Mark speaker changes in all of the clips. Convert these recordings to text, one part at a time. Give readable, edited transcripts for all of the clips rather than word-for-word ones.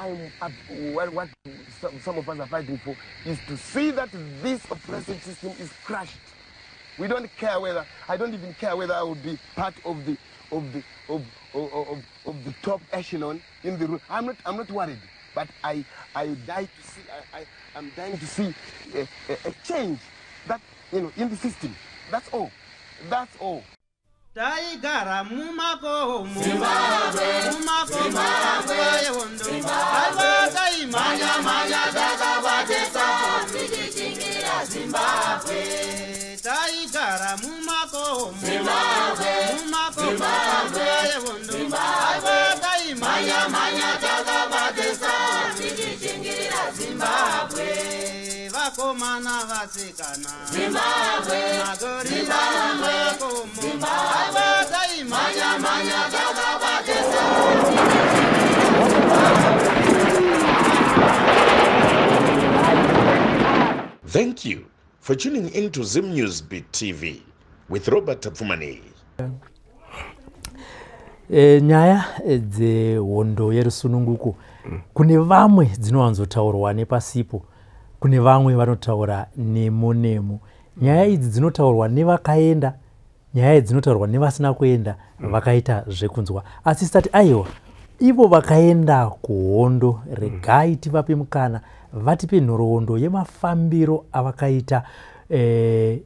Speaker 1: I'm what, what some of us are fighting for is to see that this oppressive system is crushed. We don't care whether, I don't even care whether I will be part of the of the of of, of, of the top echelon in the room. I'm not worried, but I die to see I'm dying to see a change that in the system. That's all. That's all.
Speaker 2: Taigara mumakomo, mumakomo yehondo, aiwa taimhanya-mhanya takabate
Speaker 3: tichingira Zimbabwe.
Speaker 2: Taigara mumakomo, mumakomo yehondo, aiwa taimhanya-mhanya
Speaker 3: takabate tichichingira Zimbabwe.
Speaker 2: Vakomana, vasikana,
Speaker 3: Zimbabwe,
Speaker 2: magorila mumakomo, aiwa taimhanya-mhanya
Speaker 3: mhanya takabate.
Speaker 4: Thank you for tuning in to Zim News Beat TV with Robert Tafumani.
Speaker 5: Nyaya dzehondo yerusununguko kune vamwe dzinowanzotaurwa nepasipo, kune vamwe vanotaura nemo nemo. Nyaya idzi dzinotaurwa nevakaenda, nyaya idzi dzinotaurwa nevasina kuenda, vakaita zvekunzwa. Asi sitati aiwa, ivo vakaenda kuhondo, regai tivape mukana vatipe nhoroondo yemafambiro avakaita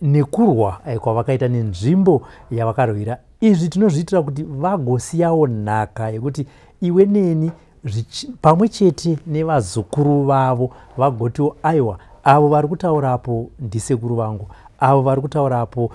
Speaker 5: nekurwa kwavakaita nenzvimbo yavakarwira. Izvi tinozviitira kuti vagosiyawo nhaka yekuti iwe neni pamwe chete nevazukuru vavo vagotiwo, aiwa, avo vari kutaurapo ndisekuru vangu, avo vari kutaurapo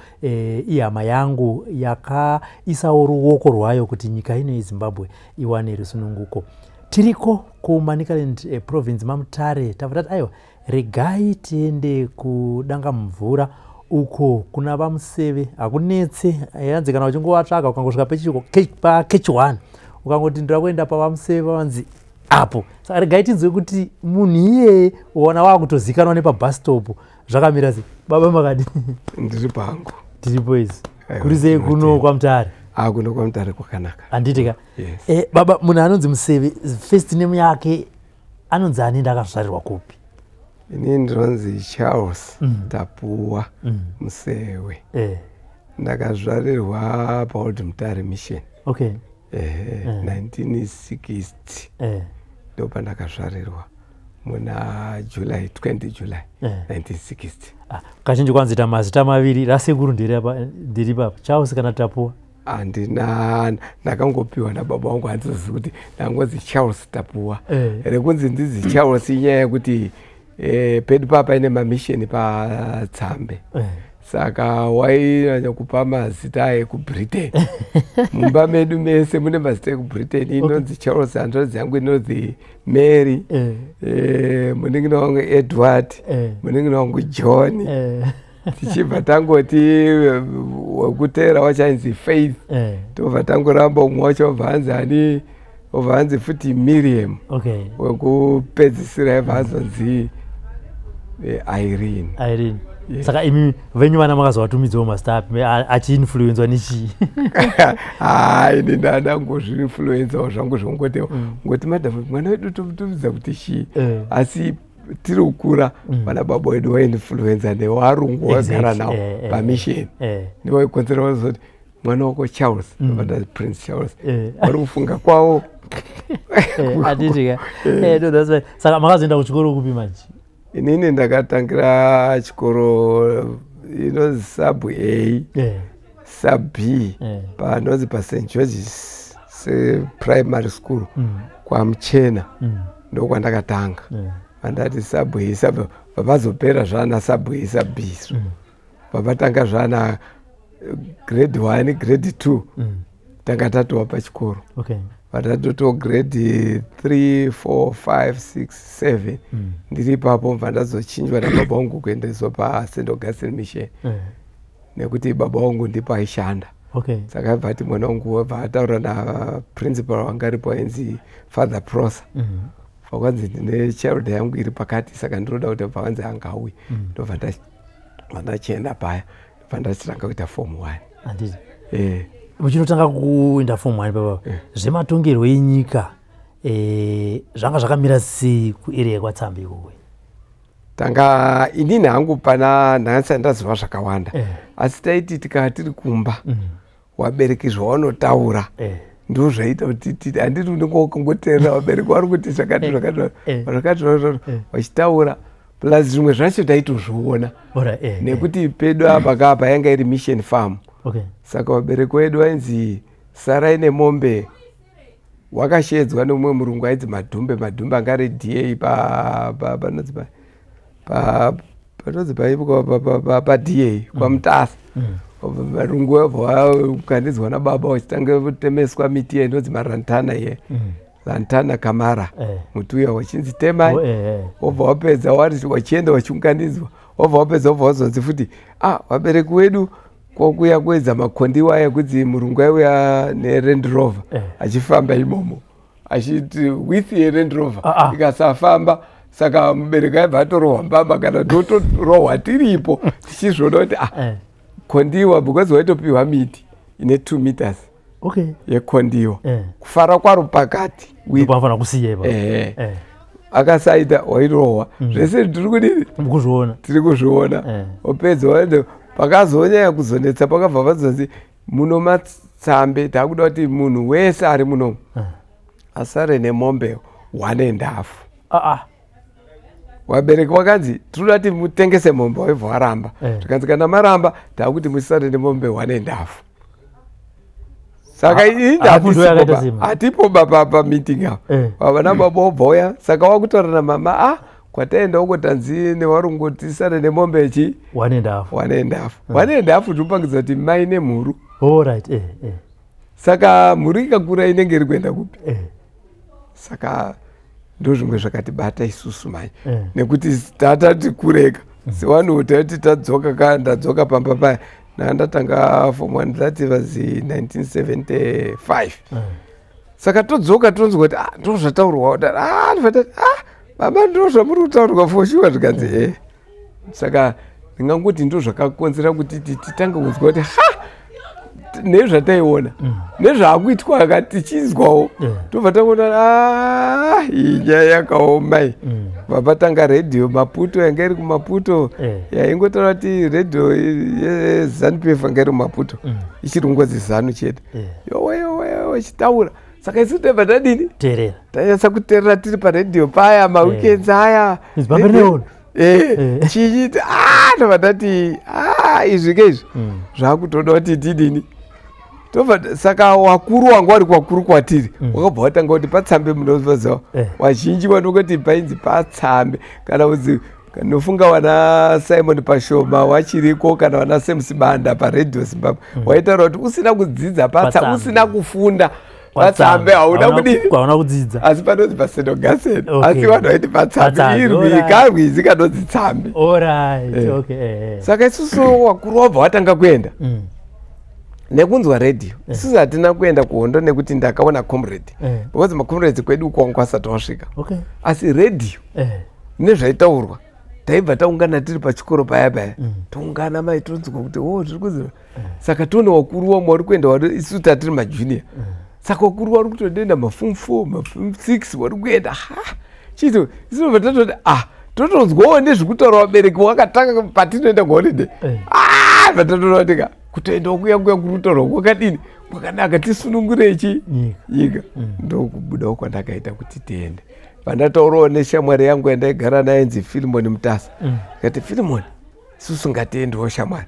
Speaker 5: ihama yangu yakaisawo ruoko rwayo kuti nyika ino yeZimbabwe iwane rusununguko. Tiriko kuManicaland Province, maMutare. Tabva tati aiwa, regai tiende kudanga mvura uko kuna vaMuseve. Hakunetse, yanzi kana uchingovatsvaga, ukangosvika pechiko pakech 1, ukangoti ndira kuenda pavaMuseve, vanzi apo. Saka regai tinzwe kuti munhu iyeye uona wakutozikanwa nepabus stop zvakamira sei. Baba, makadi?
Speaker 6: Ndiri pangu.
Speaker 5: Tiripo izi.
Speaker 6: Aiwa,
Speaker 5: Kuri sei kuno
Speaker 6: tinotenda.
Speaker 5: kwaMutare?
Speaker 6: Ah, kuno kwaMutare kwakanaka.
Speaker 5: Handiti ka?
Speaker 6: Yes.
Speaker 5: Baba, munhu anonzi Museve, first name yake anonzi ani? Ndakazvarirwa kupi?
Speaker 6: Inini ndinonzi Charles Tapuwa Musewe. Ndakazvarirwa paOld Mutare Mission. Ehe, 1960. Ndo pandakazvarirwa muna July, 20 July 1960.
Speaker 5: Ah, kazhinji kwanzoita mazita maviri. Rasekuru ndiri papa, Charles kana Tapuwa?
Speaker 6: Handina, ndakangopiwa nababa vangu. Handizozivi kuti ndangonzi Charles Tapuwa. Rekunzi ndinzi Charles inyaya yekuti pedu paa paine mamisheni paTsambe. Saka wainyanya kupa mazita ekuBritain. Mumba medu mese mune mazita ekuBritain. Inonzi Charles, hanzvadzi yangu inonzi Mary, munin'ina wangu Edward, munin'ina wangu John. Tichibva tangoti wekuteera wacho ainzi Faith. Tobva tangoramba, umwe wacho obva anzi ani, obva anzi futi Miriam. Wekupedzisira ibva azonzi Irene.
Speaker 5: Irene.
Speaker 6: Yes.
Speaker 5: Saka imi venyu vana makazovatumidzawo mazita api, achiinfluenzwa nechii?
Speaker 6: Hai, ini ndandangozviinfluenzawo zvangu, zvongoti ngoti madhamu, mwana wedu tomutumidza kuti chii? Asi tiri kukura, vana baba wedu vainfluenza nevarungu vagara navo pamisheni. Ndivaikonzera vazoti mwana wako Charles, mm. Prince Charles. Vari kufunga kwavo.
Speaker 5: Handiti ka? No, that's fine. Saka makazoenda kuchikoro kupi manje?
Speaker 6: Inini ndakatangira chikoro inonzi Sub A, Sub B, panonzi paSt Georges Primary School, kwaMuchena. Ndokwandakatanga. Vandati Sub A, Sub, vavazopera zvana Sub A, Sub B so. Vavatanga zvana grade 1, grade 2. Tanga tatova pachikoro. Vatatoto grade 3, 4, 5, 6, 7. Ndiri ipapo mva ndazochinjwa nababa vangu kuendeswa paSt Augustine Mission, nekuti baba vangu ndipo aishanda. Saka abva ati mwana wangu, wabva ataura naprincipal wanga aripo ainzi Father Prosa. Vakwanzi ndine child yangu iri pakati, saka ndinoda kuti, bva vanzi angauyi. Ndobva ndachienda paya, ndobva ndachitanga kuita Form 1.
Speaker 5: Handiti?
Speaker 6: Eh.
Speaker 5: Muchinotanga kuenda Form 1, baba, zvematongerwo enyika Zvanga zvakamira sei kuarea yekwaTsambe ikoko?
Speaker 6: Tanga inini hangu pana nhasi andaziva zvakawanda, asi taiti tikaa tiri kumba, wabereki zvawanotaura ndo zvaita kuti handiti unenge wakangoteerera vabereki vari kuti zvakati zvakati zvakati zvakati vachitaura, plus zvimwe zvacho taitozviona nekuti pedu apa kapa yanga iri mission farm. Saka vabereki vedu vainzi sarai nemombe, wakashedzwa nemumwe murungu ainzi Madhumbe. Madhumbe anga ari DA panonzi panonzi paDA kwaMutasa. Varungu vabva vaunganidzwa nababa vachitanga kutemeswa miti iya inonzi marantana iye, lantana kamara, muti uya wachinzi temai. Wobva wapedza, wachienda wachiunganidzwa, wobva wapedza, wobva wazonzi futi vabereki wedu kwakuya kuedza makondiwa aya, kunzi murungu aiuya neRand Rover achifamba imomo, achiti with yeRand Rover ikasafamba, saka mubereki aibva atorohwa mbama kana totorohwa tiripo tichizviona kuti kondiwa, because waitopiwa miti ine 2 meters yekondiwa, kufara kwaro pakati.
Speaker 5: Panofanira kusiya ipapo.
Speaker 6: Akasaita wairohwa. Zvese tiri kudini?
Speaker 5: Kuzviona.
Speaker 6: Tiri kuzviona. Wapedza waende pakazonyanya kuzonetsa, pakabva pazonzi muno Matsambe takuda kuti munhu wese ari munomu asare nemombe 1.5. Vabereki vakanzi tinoda kuti mutengese mombe, waibva waramba. Zvikanzi kana maramba takuti musare nemombe 1.5. Saka ini
Speaker 5: Hafu ndo yakaita sema.
Speaker 6: hatipo pameeting apa. Vana baba wobva uya, saka wakutaura namama, kwataenda uko tanzi nevarungu tisare nemombe chi
Speaker 5: 1.5.
Speaker 6: 1.5, 1.5, tinopangidza kuti mai nemhuru.
Speaker 5: Alright,
Speaker 6: Saka mhuru ikakura inenge iri kuenda kupi? Saka ndo zvimwe zvakatibata isusu manje, nekuti tatati kureka sevanhu taiti tadzoka ka, ndadzoka pamba paya ndandatanga form 1, that was 1975. Saka todzoka tonzwa kuti ndo zvataurwa, ndobva baba ndo zvamuri kutaurwa for sure, zvikanzi Saka ndingangoti ndo zvakakonzera kuti titange kunzwa kuti ha, nezvataiona nezvaakuitwa ka tichinzwawo, tobva taona iyi nyaya yakaoma iyi. Bva patanga redhiyo Maputo, yanga iri kuMaputo, yaingotaura kuti redhiyo yeZANU PF yanga iri kuMaputo, ichiri kungozi ZANU chete. Yowe yowe, ichitaura, saka isu tobva tadini?
Speaker 5: Teerera.
Speaker 6: Tanyatsa kuteerera tiri paredhiyo paya maweekends aya.
Speaker 5: Izvi pamberi nehondo.
Speaker 6: Chichiti tobva tati izvi ke izvi zvakutoda kuti tidini, tobva saka wakuru wanga wari kwakuru kwatiri wakabva watanga kuti paTsambe munoziva wazhinji vanongoti painzi paTsambe, kana kuzi nofunga wana Simon Pashoma wachiriko, kana wana Semusi Banda paRadio Zimbabwe, waitaura kuti usina kudzidza
Speaker 5: Patsambe.
Speaker 6: Usina kufunda paTsambe hauna kudini?
Speaker 5: Hauna kudzidza.
Speaker 6: Asi panonzi paSenogasen, asi vanhu vaiti Patsambe.
Speaker 5: Patsambe,
Speaker 6: Irwi karwizi kanonzi Tsambe.
Speaker 5: Alright, okay.
Speaker 6: Saka isusu wakuru wabva watanga kuenda nekunzwa redhiyo. Isusu hatina kuenda kuhondo nekuti ndakaona comrade, because macomrades kwedu kwangu asati wasvika, asi redhiyo nezvaitaurwa taibva taungana tiri pachikoro paya paya, toungana mai tonzwa kuti o tiri kuziva. Saka tione wakuru wamwe wari kuenda, wari isusu tatiri majunior, saka wakuru wari kutoenda maform 4, maform 6 wari kuenda ha chito, isinobva tatoti totonzwawo nezvekutaura vabereki wakatanga patinoenda kuholiday. Vatatoona kuti ka kutoendawo kuya kuya kuri kutaurwa kwakadini, kwakanaka, tisunungure chi
Speaker 5: Nyika.
Speaker 6: Nyika. Ndokubudawo kwandakaita kuti tiende, pandataurawo neshamwari yangu yandaigara naye nzi Filimoni Mutasa, kati Filimoni, isusu ngatiendewo shamwari.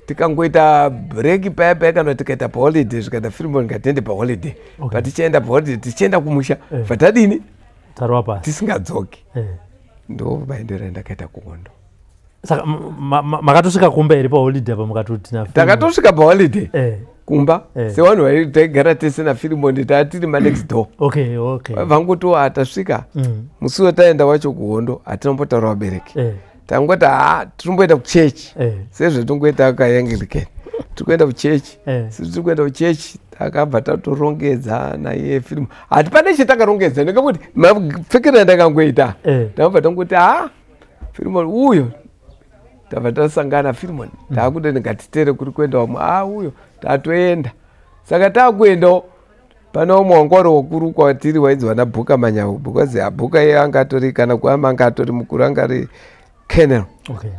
Speaker 6: Tikangoita break paya paya kana tikaita paholiday, zvikaita Filimoni ngatiende paholiday. Patichaenda paholiday tichienda kumusha, vatadini?
Speaker 5: Tarwa pasi.
Speaker 6: Tisingadzoki. Ndo maendero andakaita kuhondo.
Speaker 5: Saka makatosvika kumba here paholiday apa mukatoti na
Speaker 6: Takatosvika paholiday kumba sevanhu taigara tese naFilimoni, taa tiri manext door. Vangoti tasvika musi wataenda wacho kuhondo, hatinambotaura vabereki. Tangoti ha, tirimboenda kuchechi sezvatingoita kaAnglican, tiri kuenda kuchechi. Tiri kuenda kuchechi, takabva tatorongedza naiye Filimu, hati pane chetakarongedza, ndingakuti mapfekero andakangoita. Takabva tangoti ha, Filimoni uyo, tabva tasangana Filimoni, taakuti ngatitere kuri kuenda vamwe, uyo tatoenda. Saka taakuendawo Pane umwe wanga uri wakuru kwatiri wainzi vana Bhuka Manyau, because Bhuka iye anga atori, kana kuama anga atori mukuru, anga ari colonel.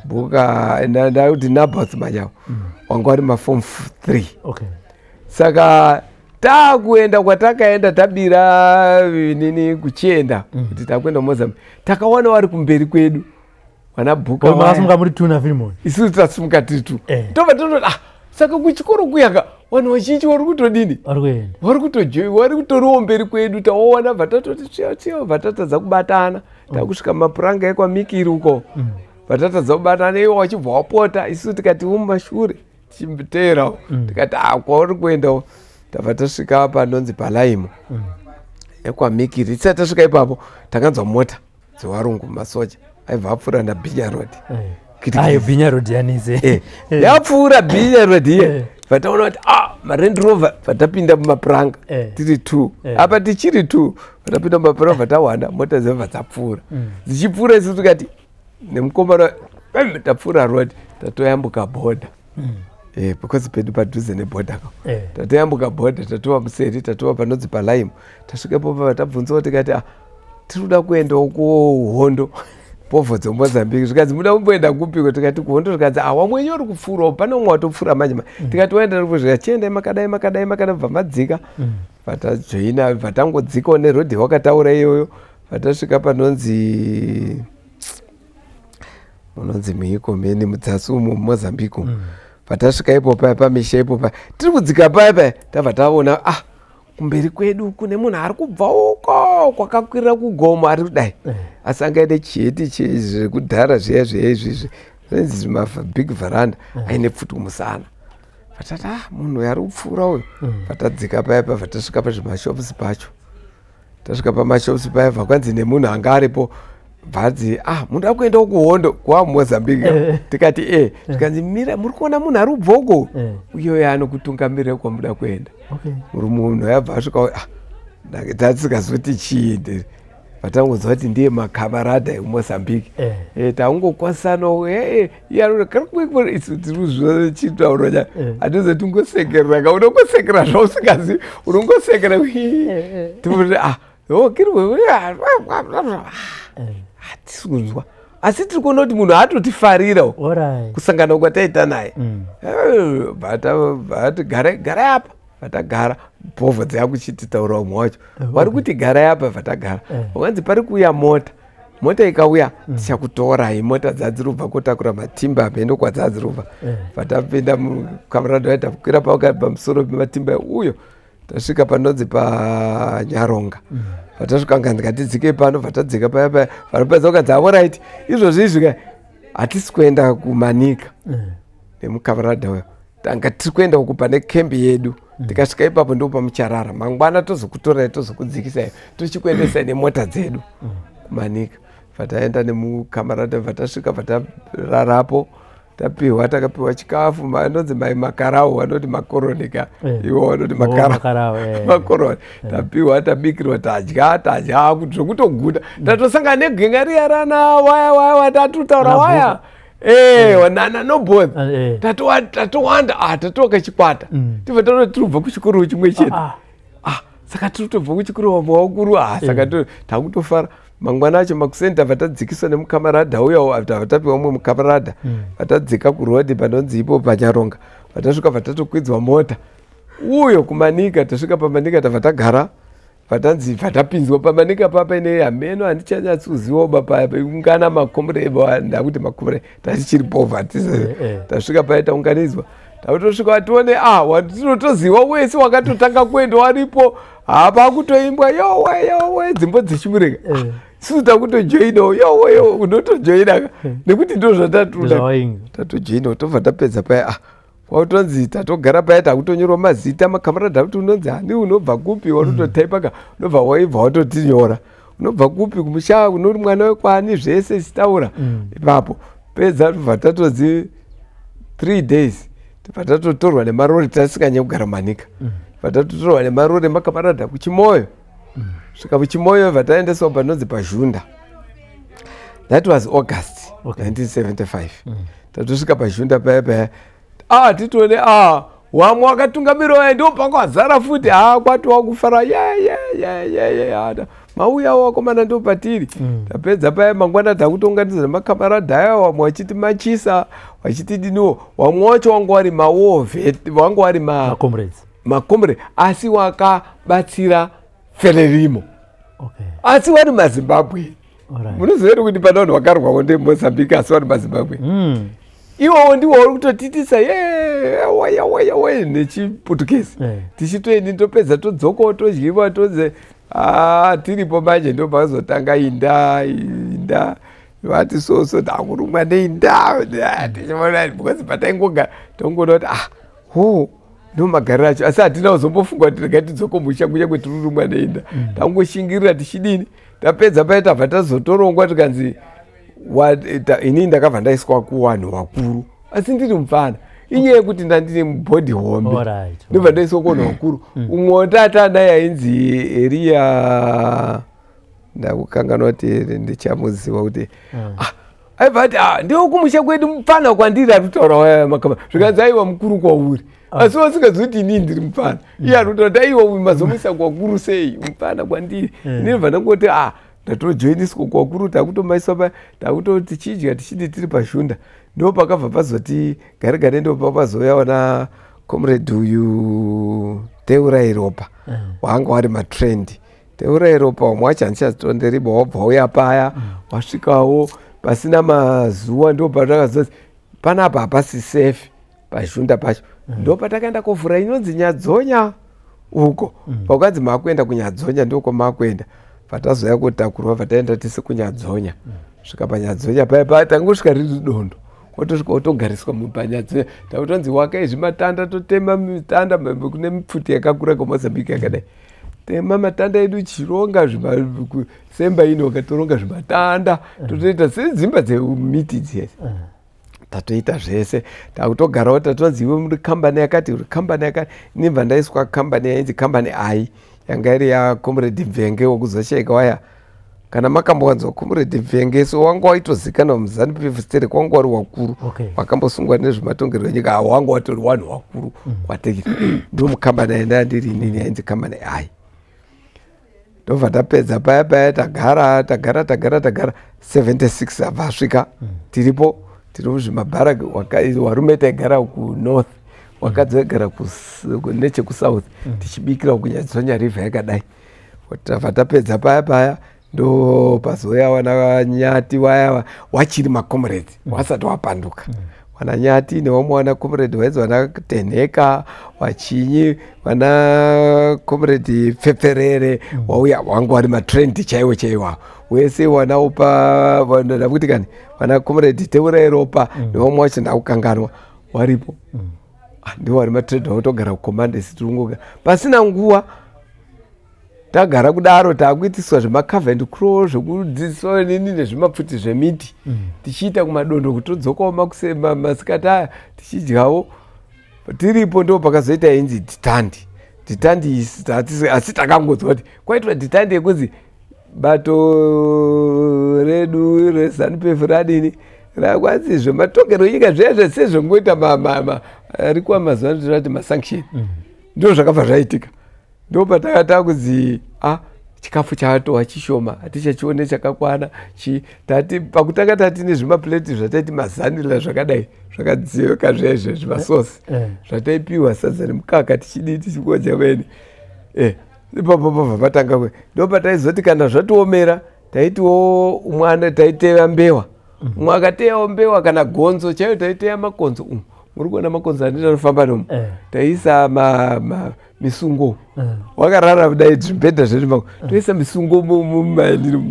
Speaker 6: Bhuka ndakuti Naboth Manyau wanga uri maform 3. Saka takuenda kwatakaenda, tabira nini kuchienda kuti takuenda kuMozambique, takawana vari kumberi kwedu vana Bhuka.
Speaker 5: Vaya. Makasimuka muri two naFilimon?
Speaker 6: Isusu tasumuka tiri two. Tobva tototi, ah, saka kuchikoro kuyaka vanhu vazhinji vari kutodini?
Speaker 5: Vari kuenda.
Speaker 6: Vari kutojoi, vari kutoriwo mberi kwedu. Taoona, bva tatoti tsviya tsviya, bva tatadza kubatana. Takusvika mapuranga ekwaMikiri uko, bva tatadza kubatana. Iwo wachibva wapota, isusu tikati mumashure tichiteerawo. Tikati, a, kwauri kuendawo. Tabva tasvika panonzi paLaimo ekwaMikiri. Tisati tasvika ipapo, takanzwa mota dzevarungu, masoja aibva apfuura naBhinya Road.
Speaker 5: Ayo, Bhinya Road yanise.
Speaker 6: Yapfuura Bhinya Road iye, vataona kuti, ah, maRand Rover. Vatapinda mumapuranga tiri two. Apa tichiri two, vatapinda mumapuranga, vatawanda mota dzebva dzapfuura. Dzichipfuura, isu tikati nemukomana, "Bam, tapfuura road, tatoyambuka bhodha." Because pedu padhuze nebhodha ka. Tatoyambuka bhodha, tatova museri, tatova panonzi paLaimo. Tasvika ipopo, vatabvunzawo, tikati, ah, tiri kuda kuendawo kuhondo, povho dzeMozambique. Zvikanzi, muda kumboenda kupiko? Tikati, kuhondo. Zvikanzi, ah, wamwenye uri kupfuurawo, pane umwe watopfuura manje. Tikati, waenda? Zvikati, makadai, makadai, makadai. Bva madzika, vatajoina, vatangodzikawo nerodhi wakataura iyoyo. Vatasvika panonzi, munonzi muiko meni mudzasi umu muMozambique umu. Vatasvika ipo paya, pamisha ipo paya, tiri kudzika paya paya, tabva taona, ah, kumberi kwedu kune munhu ari kubva uko kwakakwirira kugomo, ari kudai. Asi angaite chiheti zvekudhara zviya zviya izvizvi, zvinonzi zvimabig veranda, aine pfuti kumusana. Vatati, ah, munhu uyu ari kupfuura uyu. Vatadzika paya pa, vatasvika pazvimashops pacho. Tasvika pamashops paya, bva kwanzi nemunhu anga aripo, bvadzi, ah, munoda kuendawo kuhondo kuwa muMozambique? Tikati, e. Tikanzi, mira, muri kuona munhu ari kubva uko? Uyoyo anokutungamirira kwamuda kuenda. Murume munhu yabva asvika, ah, tatisingazoti chii, vatangonzwa kuti ndiye makamarada emuMozambique. Taungokwasanawo chitauro cha hatizo tingosekerera ka, unongosekera zvausingazivi, unongosekera. Tikuti, ah, hatisi kunzwa, asi tiri kuona kuti munhu atotifarira kusangana kwataita naye. Vati, garai, garai apa. Vatagara, bhovho dzakuchititaura umwe wacho, vari kuti, garai apa. Vatagara, wakanzi pari kuuya mota. Mota ikauya, tichakutorai. Mota dzadziri kubva kotakura matimba, hameno kwadzadziri kubva. Vatapinda mukamarado, vaita kukwira pamusoro pematimba uyo. Tasvika panonzi paNyaronga. Vatasvika, nganzi, ngatidzike pano. Vatadzika paya paya, vanopedza kukanzi, alright, izvozvi izvi ka, hatisi kuenda kuManika nemukamarada uyo, tanga tiri kuenda uku pane kembi yedu. Tikasvika ipapo, ndo pamucharara. Mangwana tozokutorai, tozokudzikisai, tochikuendesai nemota dzedu kuManika. Vataenda nemukamarada, vatasvika, vatararapo. Tapiwa, takapiwa chikafu, anonzi mai makarau, vanoti makoronika. Iwo vanoti makoroni. Tapiwa, tabikirwa, tadya, tadya zvokutoguta. Tatosangana negenga riya rana waya waya watatotaura waya, nana Noboth. Tatowanda, ah, tatova kachikwata. Tibva tatoti tiri kubva kuchikoro chimwe chete. Ah, saka tiri kutobva kuchikoro, wamwe wakuru. Ah, saka takutofara. Mangwana acho makuseni, tabva tadzikiswa nemukamarada uya, tabva tapiwa mumwe mukamarada. Vatadzika kurodhi panonzi ipo paNyaronga. Vatasvika, vatatokwidzwa mota uyo kuManika. Tasvika paManika, tabva tagara. Vatanzi, vatapinzwa paManika papa ine hameno, handichanyatsozivawo bapa ungana makomrade, ndakuti makomrade, tatichiri povha. Tasvika paya, taunganidzwa, takutosvika, vatione, ah, watinotoziva wese wakatotanga kuenda waripo. Hapa kutoimbwa yowe yowe, dzimbo dzechimureka. Isusu takutojoinawo, yowe yowe, unotojoina nekuti ndo zvatatoda, tatojoinawo. Tobva tapedza paya, ah, kwakutonzi tatogara paya, takutonyorwa mazita makamarada, kuti unonzi hani, unobva kupi, warutotaipa, unobva waibva watotinyora, unobva kupi, kumusha, unori mwana wekwani, zvese ichitaura ipapo. Pedza, tobva tatodzi 3 days, tobva tatotorwa nemarori. Tasikanye kugara Manika. Tatotorwa nemarori emakamarada kuChimoyo. Svika kuChimoyo, bva taendeswa panonzi paZhunda. That was August 1975. Tatosvika paZhunda paya paya, ah, titone, ah, Wamwe wakatungamira waya ndo pakwazara futi, ha kwatova kufara yeyeyeyeye, mauyawo wakomana ndo patiri. Tapedza paya, mangwana takutonganidza nemakamarada aya, wamwe wachiti machisa, wachiti diniwo, wamwe wacho wanga wari mawovet, wanga wari
Speaker 5: macomrades,
Speaker 6: macomrade, asi wakabatsira Frelimo, asi wari maZimbabwe. Munoziva here kuti pana vanhu vakarwawo ndeMozambique, asi vari maZimbabwe? Iwowo ndiwo uri kutotitisa ye waya waya waya nechiputukezi. Tichitoendi, topedza, todzokawo, todyiwa, toze tiripo. Manje ndo pakazotanga inda inda, vati soso takurumwa neinda, tichiona because pataingogara tongoona kuti ah, ho ndo magariro acho, asi hatina kuzombofunga kuti regai tidzoke musha kunyange tirurumwa neinda. Tangoshingirira tichidini. Tapedza paye, tabva tazotorongwa, tikanzi inini ndakabva ndaiswa kuvanhu vakuru, asi ndiri mufana, inyaya yekuti ndandine mubhodhi hombe. Ndobva ndaiswa kuvanhu vakuru. Umwe watata naye ainzi Eriya, ndakukanganwa kuti ndichamuziva kuti aibva ati ndiwo kumusha kwedu, mufana kwandiri ari kutaura makama. Zvikanzi aiwa, mukuru kwauri, asi wasingazivi kuti inini ndiri mufana. Iye ari kutaura kuti aiwa, uyu mazomuisa kwakuru sei, mufana kwandiri. Inini bva ndangoti ndatojoiniswa kwakuru, takutomaiswa pa takutoti tichidya, tichiti tiri pashunda. Ndo pakabva pazoti gare gare, ndo pakazouya wana comrade uyu Teurai Ropa, wanga wari matrend Teurai Ropa. Wamwe wacho handichazitonderiba, wabva uya paya, wasvikawo pasina mazuva, ndo patakazoti panapa hapasi safe pashunda pacho. Ndo patakaenda kovhura inonzi Nyadzonya uko. Pakanzi maakuenda kuNyadzonya, ndoko maakuenda. Patazoya kotakurwa, pataenda tisi kuNyadzonya. Svika paNyadzonya paya, pa tangosvika riri dondo, watosvika wotogariswa paNyadzonya. Takutonzi wakai zvimatanda, totema mitanda kune mipfuti yakakura kuMozambique yakadai, tema matanda edu, chironga semba ino, wakatoronga zvimatanda, totoita sedzimba dzemiti dzese, tatoita zvese, takutogarawo. Tatonzi iwe muri kambani yakati, uri kambani yakati. Inibva ndaiswa kambani yainzi kambani ai, yanga iri yacomrade Mvenge wokuzoshaika waya. Kana makambowanzwa Comrade Mvenge, so wanga waitozikanwa muZANU PF sterek, wanga wari wakuru, wakambosungwa nezvematongerwo enyika, wanga watori wanhu wakuru kwatekiti. Ndo mukambani yaenda ndiri inini, yainzi kambani ai. Ndobva tapedza paya paya, tagara tagara tagara tagara, 76 abva asvika. Tiripo, tiri muzvimabharaki, warume taigara kunorth, wakadzi vaigara nechekusouth, tichibikira kuNyadzonya River yakadai. Tabva tapedza paya paya, ndo pazouya wana Nyati waya, wachiri macomrades, wasati wapanduka. Wana Nyati nevamwe wana comrade wainzi wana Tenheka, wachinyi, wana comrade Pfepferere, wauya, wanga wari matrend chaiwo chaiwo wese, wanaupa ndakuti kani wana comrade Teurai Ropa nevamwe wacho ndakukanganwa, waripo. Ndiwo wari matrend, wakutogara kucommandesi. Tirungoga pasina nguva tagara kudaro, taakuitiswa zvemacover and crow, zvekudzidziswa nini nezvimapfuti zvemiti, tichiita kumadondo, kutodzokawo masikati aya, tichidyawo tiripo. Ndo pakazoita inzi detente. Detente asi takangodzwa kuti kwaitwa detente yekunzi bato redu reZANU PF radini, rakwanzi zvematongero enyika zviya zvese zvongoita arikuwa mazuva ano tinoti masanction. Ndo zvakabva zvaitika. Ndo patakata kuzi chikafu chatova chishoma, hatichachione chakakwana. Tati pakutanga tati nezvimapureti zvataiti mazanila zvakadai, zvakadziveka zviya izvo zvimasosi zvataipiwa, sadza nemukaka, tichidii, tichingodya vene. Ipapo pabva patanga ndo pataizoti kana zvatiomera, taitiwo mwana taiteya mbewa, umwe akateyawo mbewa kana gonzo chaiyo, taiteya makonzo umu. Muri kuona makonzo anditi anofamba nomu? Taisa misungo, wakarara kudai, zvibhedha zvedu mako, toisa misungo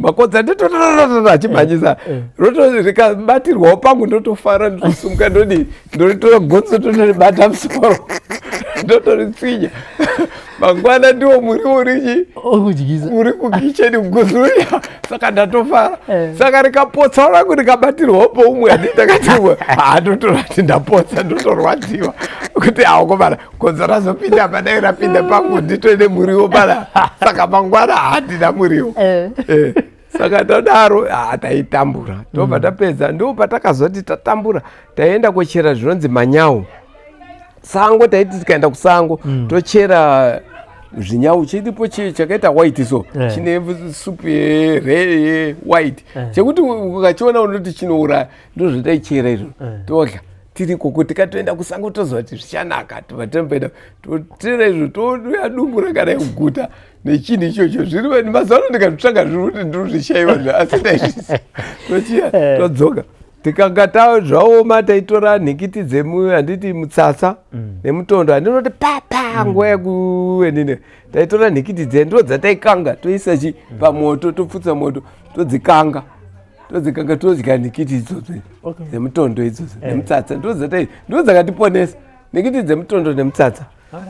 Speaker 6: makonzo anditototototo achimhanyisa, roto rikabatirwawo pangu, ndotofara, ndotosumuka, ndodii, ndotora gonzo, totoribata musoro, ndotoritsinya. Mangwana ndiwo muriwo urichi
Speaker 5: okudyisa
Speaker 6: uri kukicheni kuguzuya, saka ndatofara. Saka rikapotsa rangu rikabatirwawo poumwe, handi ndakati umwe ndotorati ndapotsa, ndotorwadziwa kuti aokomana gonzo razopinda padai, rapinda pangu, nditoine muriwo pana, saka mangwana handina muriwo. Saka tadaro taitambura. Tobva tapedza, ndo patakazoti tatambura, taenda kochera zvinonzi manyau. Sango taiti tikaenda kusango tochera zvinyau chiripo chakaita white so chine supu yewhite chekuti ukachiona unoti chinouraya, ndozvataichera izvo todya tiri ikoko. Tikatoenda kusango toziva kuti zvichanaka, tobva tamboenda totera izvo touya dumbu rakadai kuguta nechinhu ichocho. Zviri mazuva ano ndikazvitsvaga zviri kuti ndinozvishaiwa, asi taizvisi tochiya todzoka. Tikanga zvaoma taitora nhikiti dzemu handiti mutsatsa nemutondo handinoti papa nguva yekuenini taitora nhikiti dze ndo dzataikanga toisa chi pamoto topfutsa moto todzikanga todzikanga todya nhikiti idzodzo dzemutondo idzodzo nemutsatsa ndo dzakatiponesa nhikiti dzemutondo nemutsatsa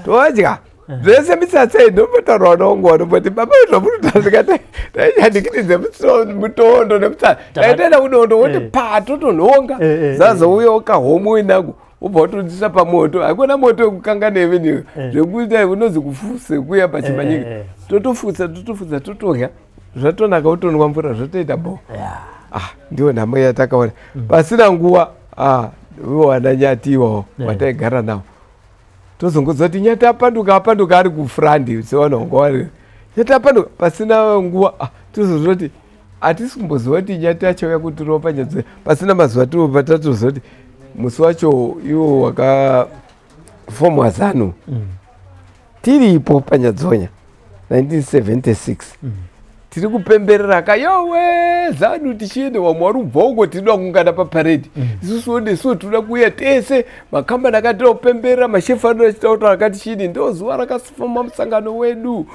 Speaker 6: todya zvese mitsatsa iyi ndombotaurawo naungu wanomboti baba zvamunotasika taidya nhikiti dzemutondo nemutsatsa taitoenda kudondo woti pa totonhonga zazouyawo kahomwe inako wobva watodzisa pamoto. Hakuna moto wekukanga neveniwe zvekuita unozi kufuse kuya pachimanyika totofutsa totofutsa totodya zvatonaka wotonwa mvura zvotoita bo. Ndiyo nhamo yatakaona. Pasina nguva wana Nyati iwawo wataigara nawo tozongoziva kuti Nyati apanduka apanduka ari kufrandi sevanhu vanga vari Nyati apanduka. Pasina nguva tozoziva kuti hatisi kumboziva kuti Nyati achauya kutirova panyadzi. Pasina mazuva tobva tatoziva kuti musi wacho iwo wakafomwa ZANU tiripo paNyadzonya 1976 tiri kupemberera ka yowe ZANU tichienda vamwe vari kubva uko tinoda kuungana paparedi isusuwo nesuwo tinoda kuuya tese makambani akatira kupemberera mashefu anoda chitaura akati chini ndo zuva rakafoma musangano wedu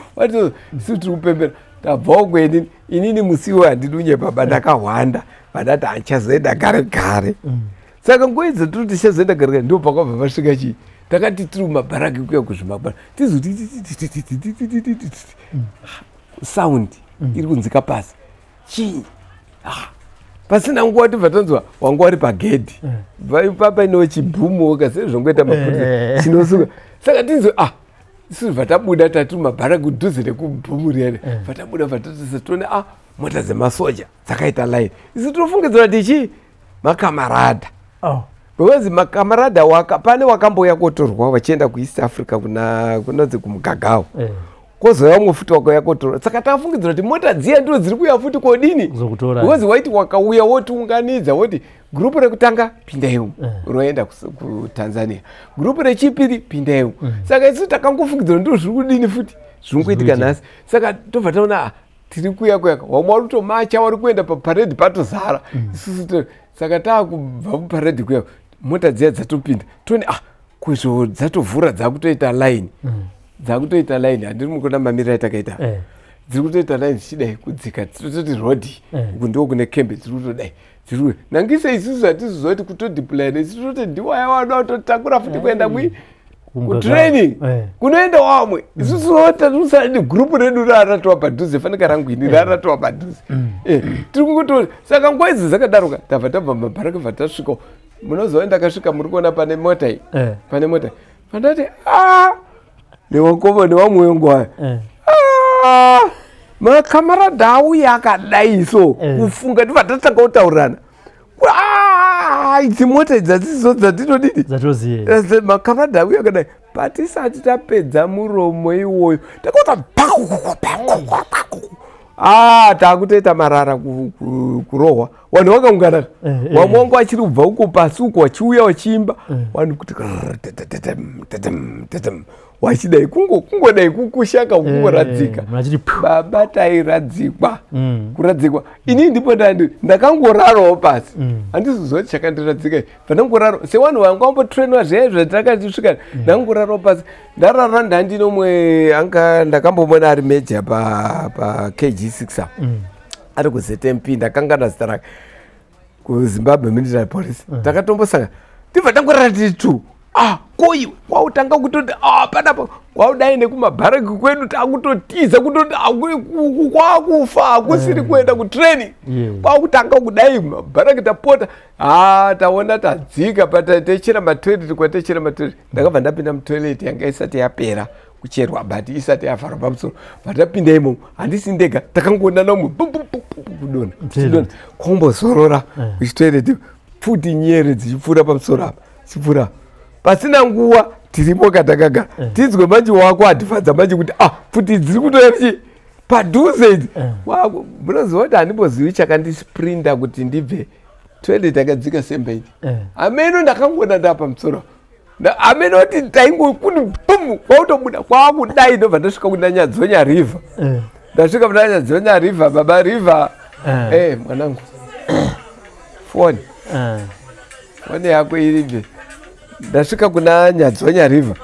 Speaker 6: isu tiri kupemberera tabva uko. Inini inini musiwo handidi unyepa baba ndakahwanda vandati handichazoenda gare gare. Saka nguva idzo tiri tichazoenda gare gare ndo pakabva pasvika chii takati tiri kumabharaki kuya kuzvimabara tizoti sound iri kunzika pasi chii. Pasina nguva tobva tanzwa wanga wari pagedhi painewo chibhumu kasezvongoita mapurisa chinosuka. Saka tinzwe isusu bva tabuda tatiri mabharaki kudhuze nekubhumu riyani bva tabuda bva tatisa tione mota dzemasoja dzakaita line. Isu tinofungidzira kuti chii makamarada because makamarada pane wakambouya kotorwa vachienda kuEast Africa kunonzi kumugagawo kozouya umwe futi wakauya kotorwa. Saka takafungidzira kuti mota dziya ndo dziri kuuya futi kodini because waiti wakauya wotiunganidza woti gurupu rekutanga pindaiwo roenda kuTanzania, gurupu rechipiri pindaiwo. Saka isu takangofungidzira ndo zviri kudini futi zviri kungoitika nhasi. Saka tobva taona tiri kuya kuya vamwe vari kutomacha vari kuenda paparedhi patozara isusu. Saka taakubva muparedhi kuya mota dziya dzatopinda toni kwezvo dzatovhura dzakutoita line dzakutoita line handiri mukuona mamiriro atakaita dziri kutoita line dzichidai kudzika tototi rodhi uku ndiko kune kembe dziri kutodai dziri nangise isusu hatisiziva kuti kutodeploya isu tototi ndiwaya wanoda kutotakura futi kuenda kutraining kunoenda wamwe isusu tatusani gurupu redu raratova padhuze fanika rangu ini raratova padhuze tiri kungoto. Saka nguva idzi dzakadaroka tabva tabva mabharaka bva tasvika munoziva ndakasvika muri kuona pane mota iyi pane mota pandati newakoma newamwe wengu aya makamaradha auya akadai so kufunga ndibva tatanga kutaurirana idzi mota idzi hadzisizo dzatinodini makamarada auya akadai. Patisati tapedza muromo iwoyo takaota takutoita marara kurohwa vanhu vakaungana vamwe vangu vachiri kubva uko pasi uko vachiuya vachiimba vanhu kuti wachidai kungodai kukushaka kungoradzika baba tairadzikwa kuradzikwa. Inini ndipo ndakangorarawo pasi handiziziva kuti chakandiradzika pandangoraro sevanhu vanga vambotrainwa zviya zvatakasvika ndangorarawo pasi ndarara ndandinomwe anga ndakambomona ari meja paKG6 apa ari kuZMP ndakangana zita rake kuZimbabwe Military Police takatombosangana tibva tangorara tiri two koiwe kwautanga kutoti panapa kwaudai nekumabharaki kwedu takutotiza kutoti kwakufa hakusiri kuenda kutraining kwakutanga kudai mabharaki tapota taona tadzika patachera matoilet kwatachera matoilet ndakabva ndapinda mutoilet yanga isati yapera kucherwa but isati yavharwa pamusoro patapinda imomo handisi ndega takangoonana umwe kudonha chidonha kwaumbozorora kuchitoilet pfuti nyere dzichipfuura pamusoro apa dzichipfuura pasina nguva Tirimo katakagara, tinzwe manje wako adhivhanza manje kuti ah, pfuti dziri kutoya chi padhuze idzi. Munoziva kuti handimbozivi chakandisprinda kuti ndibve toilet yakadzika semba idzi. Ameno ndakangoona ndapamusoro, ameno kuti taingokuti bum, kwautobuda kwakudai, ndobva ndasvika kuna Nyadzonya River. Ndasvika kuna Nyadzonya River, baba, river. Mwanangu, foni. Foni yako iripi? Ndasvika kuna Nyadzonya River.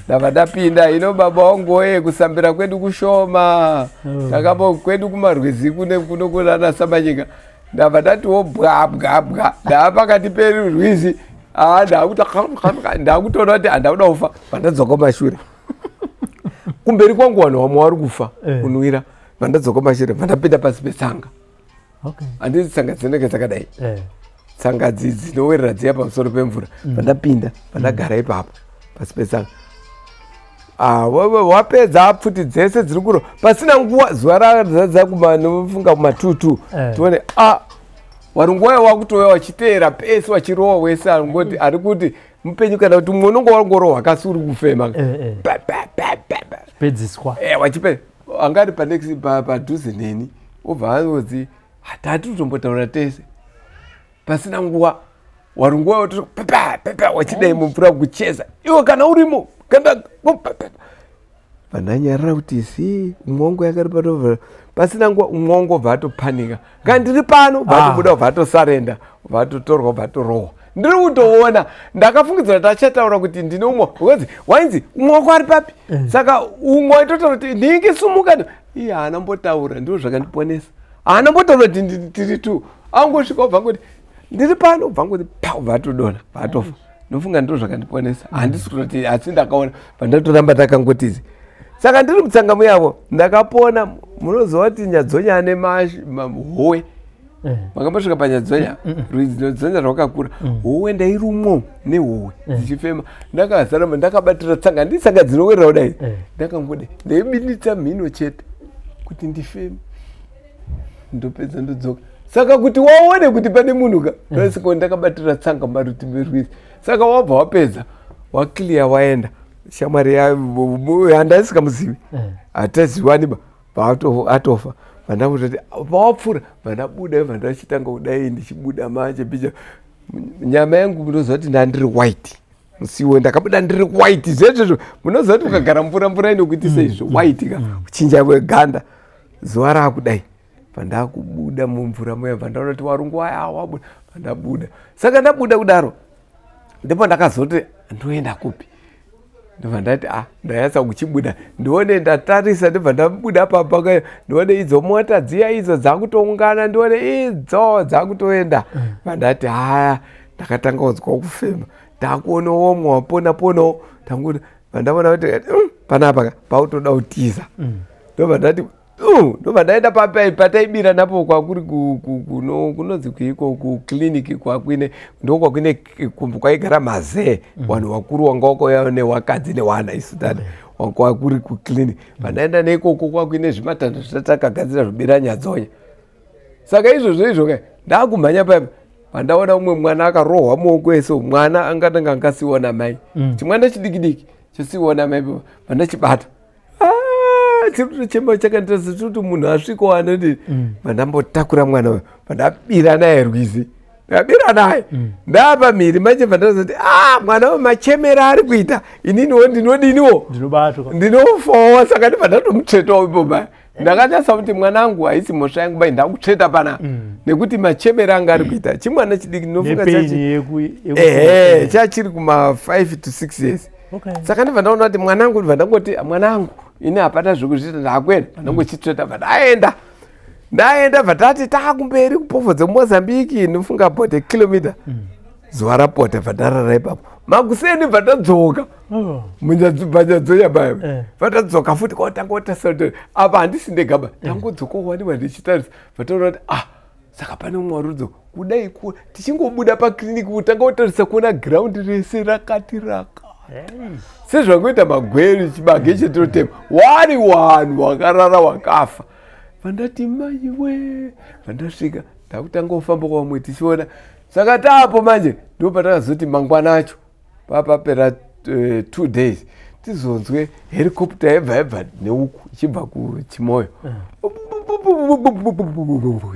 Speaker 6: Ndabva ndapinda ino, baba wangu woye, kusambira kwedu kushoma. Takambo kwedu kumarwizi kune kuno kunana Samanyika. Ndabva ndatiwo bwa bwa bwa, ndaa pakati perwizi. Ah, ndakutoona kuti handakuda kufa. Vandadzoka kumashure, kumberi kwangu vanhu vamwe vari kufa kunwira. Vandadzoka kumashure, vandapinda pasi petsanga. Handiti tsanga dzinenge dzakadai? Tsanga dzinowerera dziya pamusoro pemvura. Pandapinda, pandagara ipapo pasi petsanga. Ah, wapedza pfuti dzese dziri kuro. Pasina nguva, zuva razadza nofunga kuma22. Tione a varungu vaya wakutouya wachiteera pese, wachirowa wese angoti ari kuti mupenyu kana kuti mumwe unonge wangorohwa kasi uri kufema. Pa, pa, pa, pa, pa.
Speaker 5: Pedziswa.
Speaker 6: Wachipe anga ari panext padhuze neni, obva anodzi hatati kutombotaura tese. Pasina nguva warungu vayo pepa pepa wachidai mumvura kucheza iwe kana urimo kana vandanyarara kuti si umwe wangu yakari patovha. Pasina nguva umwe wangu obva atopanika, kana ndiri pano, bva atobuda, bva atosarenda, bva atotorwa, bva atorohwa. Ndiri kutoona, ndakafungidzira kuti achataura kuti ndine umwe, because wainzi umwe wako ari papi. Saka umwe waitotaura kuti ndinge sumuka, iye haana mbotaura. Ndizvo zvakandiponesa, haana mbotaura kuti tiri two. Angosvika ubva ngoti ndiri pano, ubva ngoti pa, ubva atodonha, bva atofa. Ndofunga ndizvo zvakandiponesa. Handisi kutoti, asi ndakaona pandatoramba takangotizi. Saka ndiri mutsanga muyavo ndakapona. Munoziva kuti Nyadzonya ane howe? Makambosvika paNyadzonya? Rwizi Nyadzonya rwakakura, howe ndairumwo nehowe dzichifema. Ndakazara, ndakabatira tsanga, ndi tsanga dzinowerera kudai. Ndakangodai, ndaibinditsa mhino chete kuti ndifeme, ndopedza ndodzoka. Saka kuti waone kuti pane munhu ka, ndosika ndakabatira tsanga marutivi merwizi. Saka wabva wapedza, waclear, waenda. Shamwari handaisingamuzivi, hataziwani ba, atofa. Vandakutoti pawapfuura, vandabuda, vandachitanga kudai ndichibuda manje picha nyama yangu. Munoziva kuti ndandiri white musiwo, ndakabuda ndiri white zvezvezvo. Munoziva kuti ukagara mvura, mvura inokuitisa izvo white ka, kuchinja kweganda. Zuva raakudai, pandakubuda mumvura muya, pandaona kuti warungu aya wabuda, pandabuda. Saka ndabuda kudaro, ndipo ndakazoti ndoenda kupi? Ndobva ndati a ndanyatsa kuchibuda, ndione ndatarisa, ndobva ndabuda papa, ndione idzo mota dziya idzo dzakutoungana, ndione idzo dzakutoenda. Vandati haya, ndakatanga kunzwa kufema, ndakuonawo umwe wapona ponawo. Tanguti vandaona kuti panapa pautoda kutiza. Ndobva ndati ndobva ndaenda pataibira napo kwakuri kunonzi kuiko kuclinic, kwakwine ndo kwakwine kwaigara mazee, vanhu vakuru wanga wakauya newakadzi newana. Isu tati kwakuri kuclinic, vandaenda neikoko kwakuine zvimatanda zvatakagadzira zvobira Nyadzonya. Saka izvozvo izvo ka, ndakumhanya paipa, pandaona umwe mwana akarohwa muoko ese. Mwana angatanga angasiiwa namai, chimwana chidiki diki chosiiwa namai. Pandachibata, chiri kutochema chakaita sekuti munhu asvikawo anoti. Pandambotakura mwana uyu, pandabira naye rwizi, ndabira naye ndapa mhiri manje, pandazoti a mwana uyu machemera ari kuita, ininiwo ndinodiniwo?
Speaker 5: Ndinobatwa.
Speaker 6: Ndinofawo. Saka ndibva ndatomutsvetawo ipo baya. Ndakanyasa kuti mwanangu, haisi mhosva yangu bai, ndakutsveta pana nekuti machemera anga ari kuita chimwana chidiki, ndinofunga
Speaker 5: nepain
Speaker 6: ehe, chachiri kuma 5 to 6 years. Saka ndibva ndaona kuti mwanangu, ndibva ndangoti mwanangu, ini hapana zvekuzviita, ndakuenda. Pandangochitsveta, bva ndaenda, ndaenda. Bva tati taakumberi kupovho dzeMozambiki, ndinofunga about a kilometer. Zuva rapota, bva ndarara ipapo. Makuseni bva tadzoka panyadzonya paya. Bva tadzoka futi, kwatanga kutarisa kuti apa handisi ndegaba. Tangodzoka waniwa ndichitarisa, bva taona kuti ah, saka pane umwe warudzo kudai tichingobuda pakliniki, kutanga kutarisa kuona giraundi rese rakati raka sezvangoita magweru, chibage chetotema, wari wanhu wakarara wakafa. Vandati maiwe, vandasvika ndakutanga kufamba kwamwe tichiona. Saka taapo manje, ndo patakazoti mangwana acho papapera. 2 days tizonzwe helicopter yebva neuku ichibva kuChimoyo.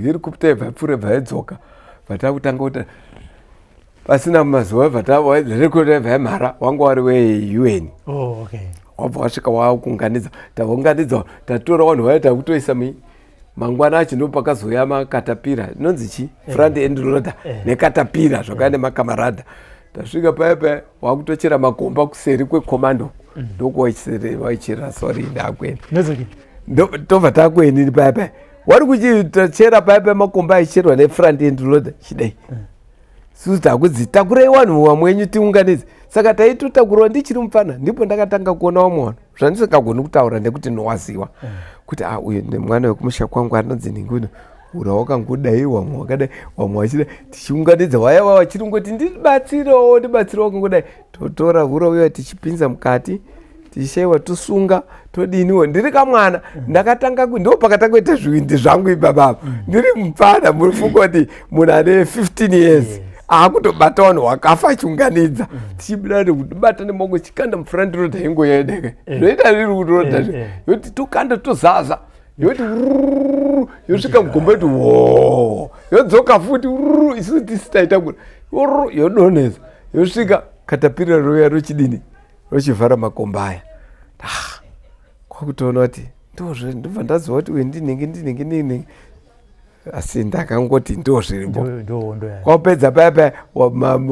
Speaker 6: Helicopter yebva yapfuura yebva yadzoka. Vatakutanga kuti pasina mazuva helicopter yebva yamhara wanga wari weUN.
Speaker 5: Oh, okay.
Speaker 6: Wabva wasvika wakunganidza, taunganidza tatora vanhu vaya takutoisa mangwana acho ndo pakazouya makatapira inonzi chi front end loader nekatapira zvakaya nemakamarada. Tasvika paya paya wakutochera makomba kuseri kwekomando ndokuwaichera sorry ndakwenda tobva takwenini paya paya wari kuchitochera paya paya makomba aicherwa nefront end loader chidai susu takudzi takurai vanhu vamwenyu tiunganidze. Saka taitotakurwa ndichiri mupfana ndipo ndakatanga kuona vamwe vanhu zvandisingagoni kutaura nekuti nowaziwa kuti uyu nemwana wekumusha kwangu anonzi ninguno ura wakangodai wamwe wakadai wamwe wachidai tichiunganidza waya wachiri ngoti ndibatsirewo ndibatsirewo kangodai totora ura uya tichipinza mukati tichishaiwa tosunga todiniwo. Ndiri kamwana ndakatanga ndo pakatanga kuita zvivindi zvangu ipapapa ndiri mupfana murifunga kuti munhu ane 15 years akutobata vanhu wakafa achiunganidza tichibuda nekubata nemaoko chikanda mufront road ingoyedeke zvoita riri kuroda yoti tokanda tozaza yoti yosvika mugomba yoti wo yodzoka futi isusu tisi taitakura yodonhedza yosvika katapira roya rochidini rochivhara makomba aya. Kwakutoona kuti ndozve ndobva ndaziva kuti uyu ndinhingi ndinhingi ndinhingi asi ndakangoti ndo zviripo. Kwapedza paya paya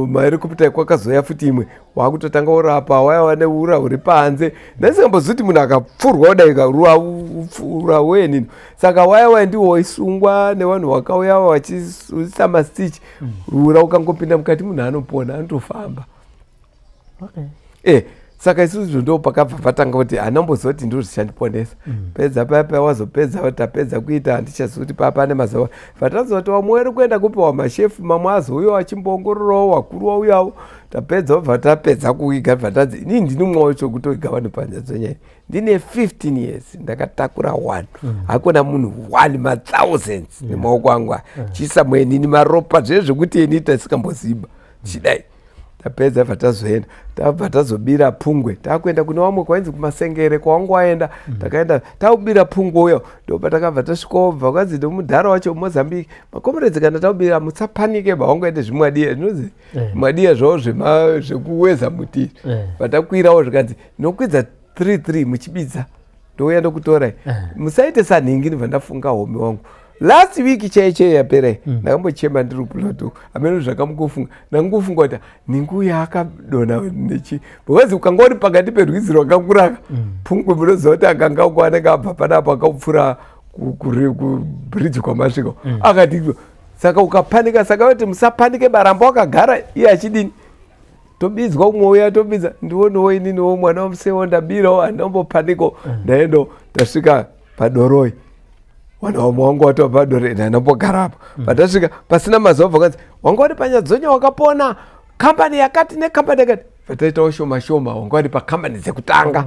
Speaker 6: mahelikopta kwakazoya futi imwe wakutotanga urapa waiwa neura huri panze. Ndaisingambozivi kuti munhu akapfurwa kudai ura wenini. Saka waiwa ndiwo waisungwa nevanhu vakauya vachiisa mastichi ura ukangopinda mukati munhu anopona anotofamba. Saka isusu ndo pakabva patanga kuti handamboziva kuti ndo zvichandiponesa. Pedza paya paya wazopedza tapedza kuita handichazivi kuti papa pane mazuva vataziva kuti vamwe vari kuenda kupiwa mashefu mamwe azouyawo achimboongororawo vakuru vauyawo. Tapedza bva tapedza kuiga bva tadzi inini ndini mumwe wacho kutoiga vanhu panyatsonyaya. Ndine 15 years ndakatakura one hakuna munhu one mathousands nemaoko angu aya chiisa mwenini maropa zvezve zvekuti ini tasingamboziba chidai. Tapedza bva tazoenda tabva tazobira pungwe takuenda kune vamwe kwainzi kumasengere kwawangu waenda takaenda taubira pungwe uyo ndopa takabva tasvikawo bva kwanzi nomudhara wacho Mozambique makomeredzi kana taubira musapanike bawangoende zvimwadiya zvinonzi mwadiya zvavo zvekuweza muti vatakwirawo zvikanzi nokwidza 3-3 muchibidza ndouya ndokutorai musaite sanhingi ndibva ndafunga home wangu. Last week chaiyo yapera ndakambochema ndiri kuplateau amene zvakamukufunga ndangofunga kuti ningu yakadonha nechi because ukanga uri pakati perwizi rwakakuraka pungwe munoziva kuti akanga uko anenge abva panapa akapfuura kubridge kwamasvika akati saka ukapanika saka kuti musapanike baramba wakagara iye achidini tobidzwa umwe uya tobidza ndionewo ininiwo mwana wamusewo ndabirawo handambopaniko ndaendawo ndasvika padoroi vanhu vamwe wangu watova padore ndandambogara apo patasvika pasina mazuva vakanzi wanga uri panyadzonya wakapona kambani yakati nekambani yakati vataitawo shoma shoma wanga uri pakambani dzekutanga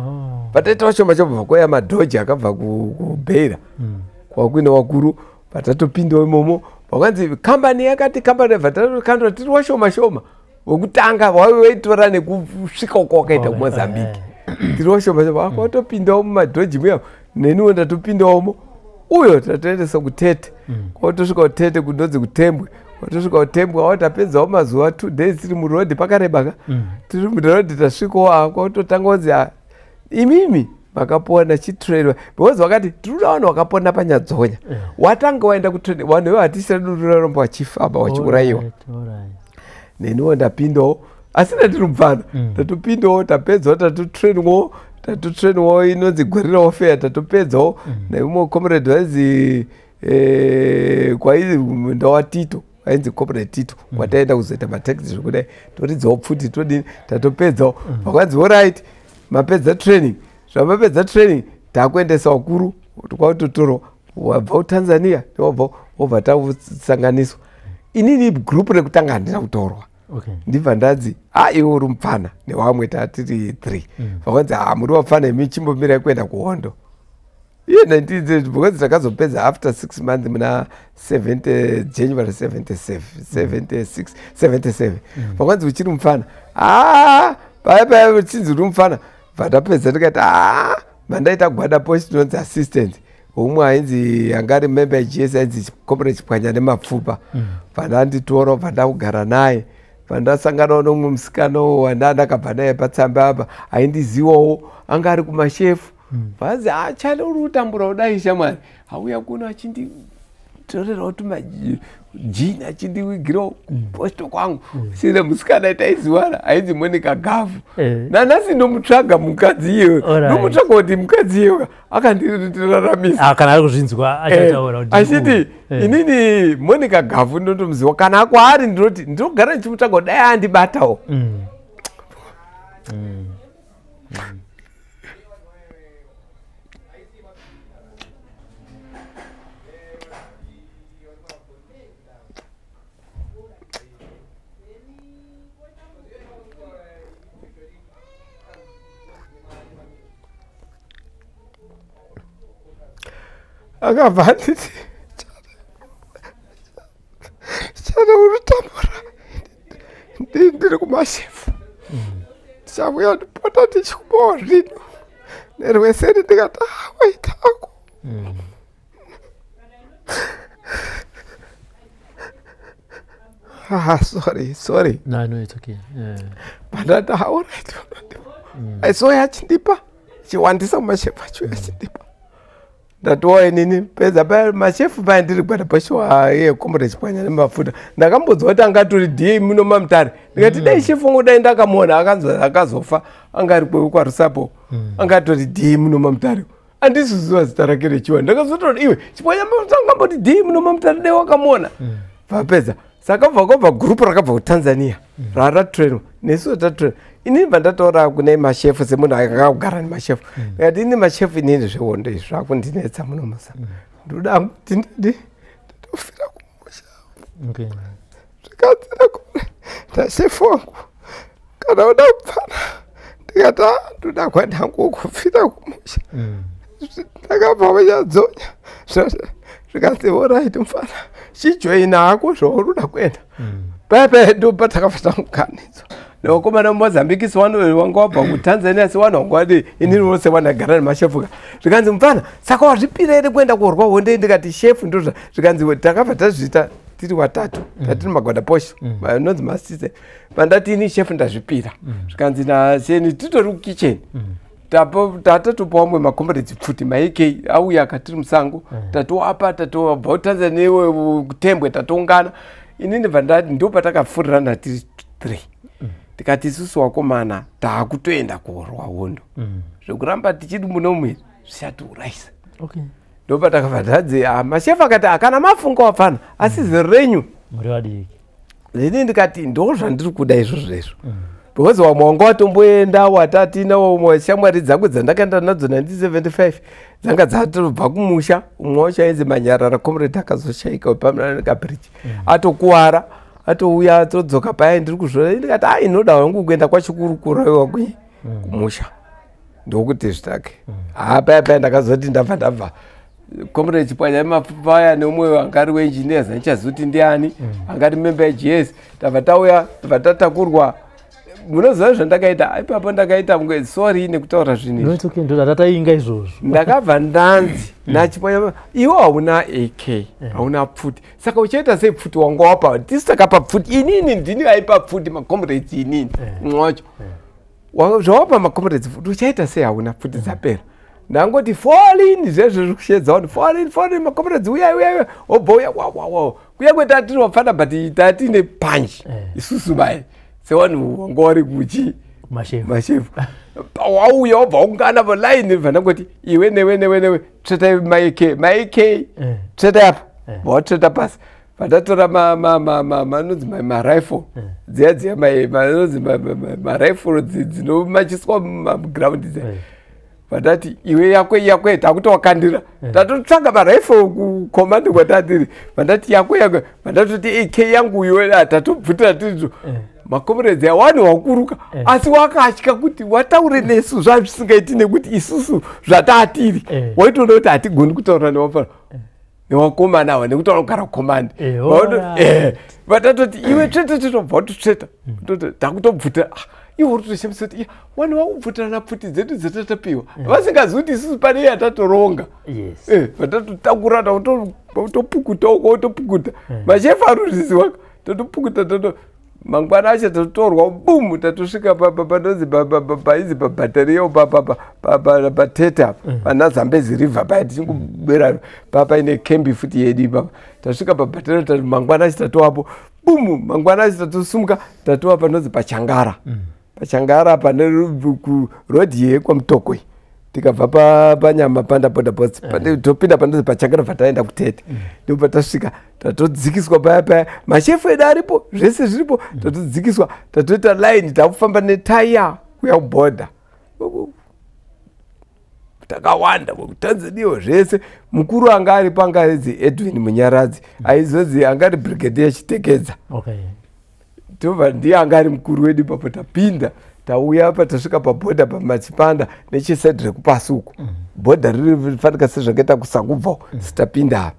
Speaker 6: vataitawo shoma shoma vakwaya madhoji akabva kuBeira kwakuine wakuru vatatopindawo imomo vakanzi kambani yakati kambani vatatokandwa tiri washoma shoma wekutanga waitora nekusvika uko wakaita kuMozambique tiri washoma shoma vakatopindawo mumadhoji muya neniwo ndatopindawomo uyo tatoendesa kuTete kwatosvika kuTete kundonzi kuTembwe watosvika kuTembwe watapedzawo mazuva 2 days tiri murodhi pakareba ka tiri murodhi tasvikawo kwatotanga kunzi imimi makapona chitrainwa because vakati tiri kuda vanhu vakapona panyadzonya watanga waenda kutrain vanhu ivo hatichadururaromba vachifamba vachiurayiwa neniwo ndapindawo asi ndatiri mupfana ndatopindawo tapedzawo tatotrainwawo tatotrainwawo inonzi guerrilla warfare tatopedzawo neumwe comrade wainzi ndawa Tito ainzi comrade Tito kwataenda kuzoita mataxi zvekudai toridzawo pfuti todini tatopedzawo vakanzi alright mapedza training zvamapedza training takuendesa wakuru kwakutotorwa wabva kuTanzania wabva wobva tasanganiswa inini group rekutanga handina kutorwa ndibva ndadzi iwe uri mupfana newamwe tatiri 3 vakanzi muri wapfana imi chimbomirai kuenda kuhondo iye 19 because takazopedza after 6 months muna 70 January 77 76 77 vakanzi uchiri mupfana. Paya paya chinzi uri mufana. Bva ndapedza ndikati aa mandaita gwada post inonzi assistant. Umwe ainzi anga ari member yeGS ainzi Comrade Chipwanya nemapfupa. Bva ndanditora bva ndakugara naye. Bva ndasanganawo nomumwe musikana wanda ndakabva naye patsamba apa aindiziwawo anga ari kumashefu. Bvanzi Chale uri kutambura kudai shamwari. Auya kuno achinditorerawo tumajini achindiwigirawo kuposto kwangu. Sine musikana taiziwana ainzi Monica Gavu. Nanhasi ndomutsvaga mukadzi iyeyo. Ndomutsvaga kuti mukadzi iyeyo akandiraramisa.
Speaker 5: Kana ari kuzvinzwa achataura kuti
Speaker 6: achiti inini Monica Gavu ndotomuziwa kana kwaari ndinoti ndinogara ndichimutsvaga kuti dai andibatawo. Akabva anditi Chale uri kutambura ndiri kumashefu ndichauya ndipota ndichikupawo zvinhu nerweseri ndikati waitako. Sorry.
Speaker 5: No, it's okay.
Speaker 6: Pandati alright aisoya achindipa chiwandisa mumashefu achiuya achindipa. Ndatiwo inini pedza paya mashefu paya ndiri gwada pashiwa iye Comrade Chipwanya nemafuta. Ndakambodzwa kuti angatori DA muno maMutare. Ndikati dai shefu wangu dai ndakamuona akazofa anga ari kwaRusapo angatori DA muno maMutare. Andisiziva zita rake rechiwa. Ndakazotora iwe Chipwanya angamboti DA muno maMutare dai wakamuona. Vapedza saka bva kwabva gurupu rakabva kuTanzania raratrainwa nesuwo tatrainwa. Inini vandataura kune mashefu semunhu akagara nemashefu. Ndikati ini mashefu inini zvehondo izvi zvakundinetsa muno musa. Ndoda kuti nditofira kumusha. Zvikanzira kure nashefu wangu kana uda kupfana ndikati ndoda kuenda hangu kufira kumusha. Ndakabva vachadzonya zvikanzi alright mufana chijoina hako zvauri kuda kuenda. Paya paya ndopatakabva tanguganidzwa. Nevakomana muMozambique sewano wanga wabva kuTanzania sewano wanga wadi inini wose wandagara nemashefuka. Zvikanzi mufana saka wazvipira here kuenda korwa hondo? Ndikati shefu ndozva. Zvikanzi takabva tazviita tiri watatu tatiri magwada posho anonzi masise. Pandati ini shefu ndazvipira. Zvikanzi naseni titori kukicheni. Tatatopa vamwe macomrades pfuti maAK auya akatiri musango tatoapa tatobva kuTanzania kutembwe tatoungana. Inini bva ndati ndopatakapfurirana tiri 3. Tikati isusu wakomana taakutoenda korwa hondo. Zvekuramba tichiri muno zvichatiurayisa. Ndopatakabva tadzi mashefu akati kana mafunga wapfana asi zero renyu
Speaker 5: muri vadiki.
Speaker 6: Ini ndikati ndo zvandiri kuda izvozvo izvo. Because wamwe wanga watomboenda watatina wamwe shamwari dzangu dzandakaenda nadzo 1975 dzanga dzatobva kumusha. Umwe wacho ainzi Manyarara Comrade akazoshaika pabridge atokuwara atouya atodzoka paya ndiri kuzvona. Ndikati inoda wangu kuenda kwachikurukura kumusha ndokuti zvitake. Paya paya ndakazoti ndabva Comrade Chipwanya mapfupa aya neumwe anga ari weengineers handichazivi kuti ndiani anga ari member yeGS. Tabva tauya tabva tatakurwa. Munoziva zvandakaita ipapo? Ndakaita kunge sorry nekutaura zvinhu
Speaker 5: izvi. Ndatainga izvozvo.
Speaker 6: Ndakabva ndanzi naChipwanya iwe hauna AK hauna pfuti saka uchaita sei pfuti wanga wapa? Tisu takapa pfuti inini ndini aipa pfuti macomrades inini mumwe wacho zvawapa macomrades pfuti uchaita sei hauna pfuti dzapera. Ndangoti fall in zvezvo zviri kushedza vanhu fall in macomrades uyai uyai wobva uya wawawa kuya tatiri wapfana but tatine punch isusu mai sevanhu wanga vari kuchi mashefu. Wauya wobva ungana palaini bva ndangoti iwe newe newe newe tsvetai maAK tsvetai apa vawatsveta pasi. Vandatora manonzi marifle dziya dziya manonzi marifle dzinomachiswa mumaground dziya. Vandati iwe yakwe takutowakandira tatotsvaga marifle kucommand kwatatiri. Vandati yakwe vandatoti AK yangu iwe tatobvutira tirizo. Macomrades awani wakuruka asi wakatya kuti wataure nesu zvazvisingaiti nekuti isusu zvatatiri waitoona kuti hatigoni kutaura newapfana newakomana ava nekuti vanogara kucommand. Vatatoti iwe tsvete totobva kutotsveta takutobvutira Iwo uri kutoshamisa kuti vanhu vakubvutirana pfuti dzedu dzatatapiwa, vasingazivi kuti isusu pane yatatoronga. Vatatotakura, topukuta uko, topukuta. Mashefu aruzviziwa, totopukuta toto. Mangwana acho tatotorwa, bumu, tatosvika panonzi painzi pabhatariyo patete apa, pana Zambezi River paya, tichingobwera paine kembi futi yedu ipapa. Tasvika pabhatariyo, mangwana acho tatovapo, bumu. Mangwana acho tatosumuka, tatova panonzi paChangara. Pachangara pane rodhi yekwaMutoko, tikabva panyama panda border post, topinda panonzi paChangara, bva taenda kuTete. Ndipo patasvika, tatodzikiswa paya paya, mashefu edu aripo, zvese zviripo. Tatodzikiswa, tatoita line, takufamba netaya kuya kubhodha, takawanda kuTanzania zvese. Mukuru anga aripo anga ainzi Edwin Munyaradzi, aizonzi anga ari brigadier Chitekedza. Tobva ndiye anga ari mukuru wedu ipapo. Tapinda, tauya pa, tasvika pabhodha paMachipanda, nechesaidi rekupasi uko. Bhodha riri fanika sezvakaita kusakubvawo. Sitapinda apa,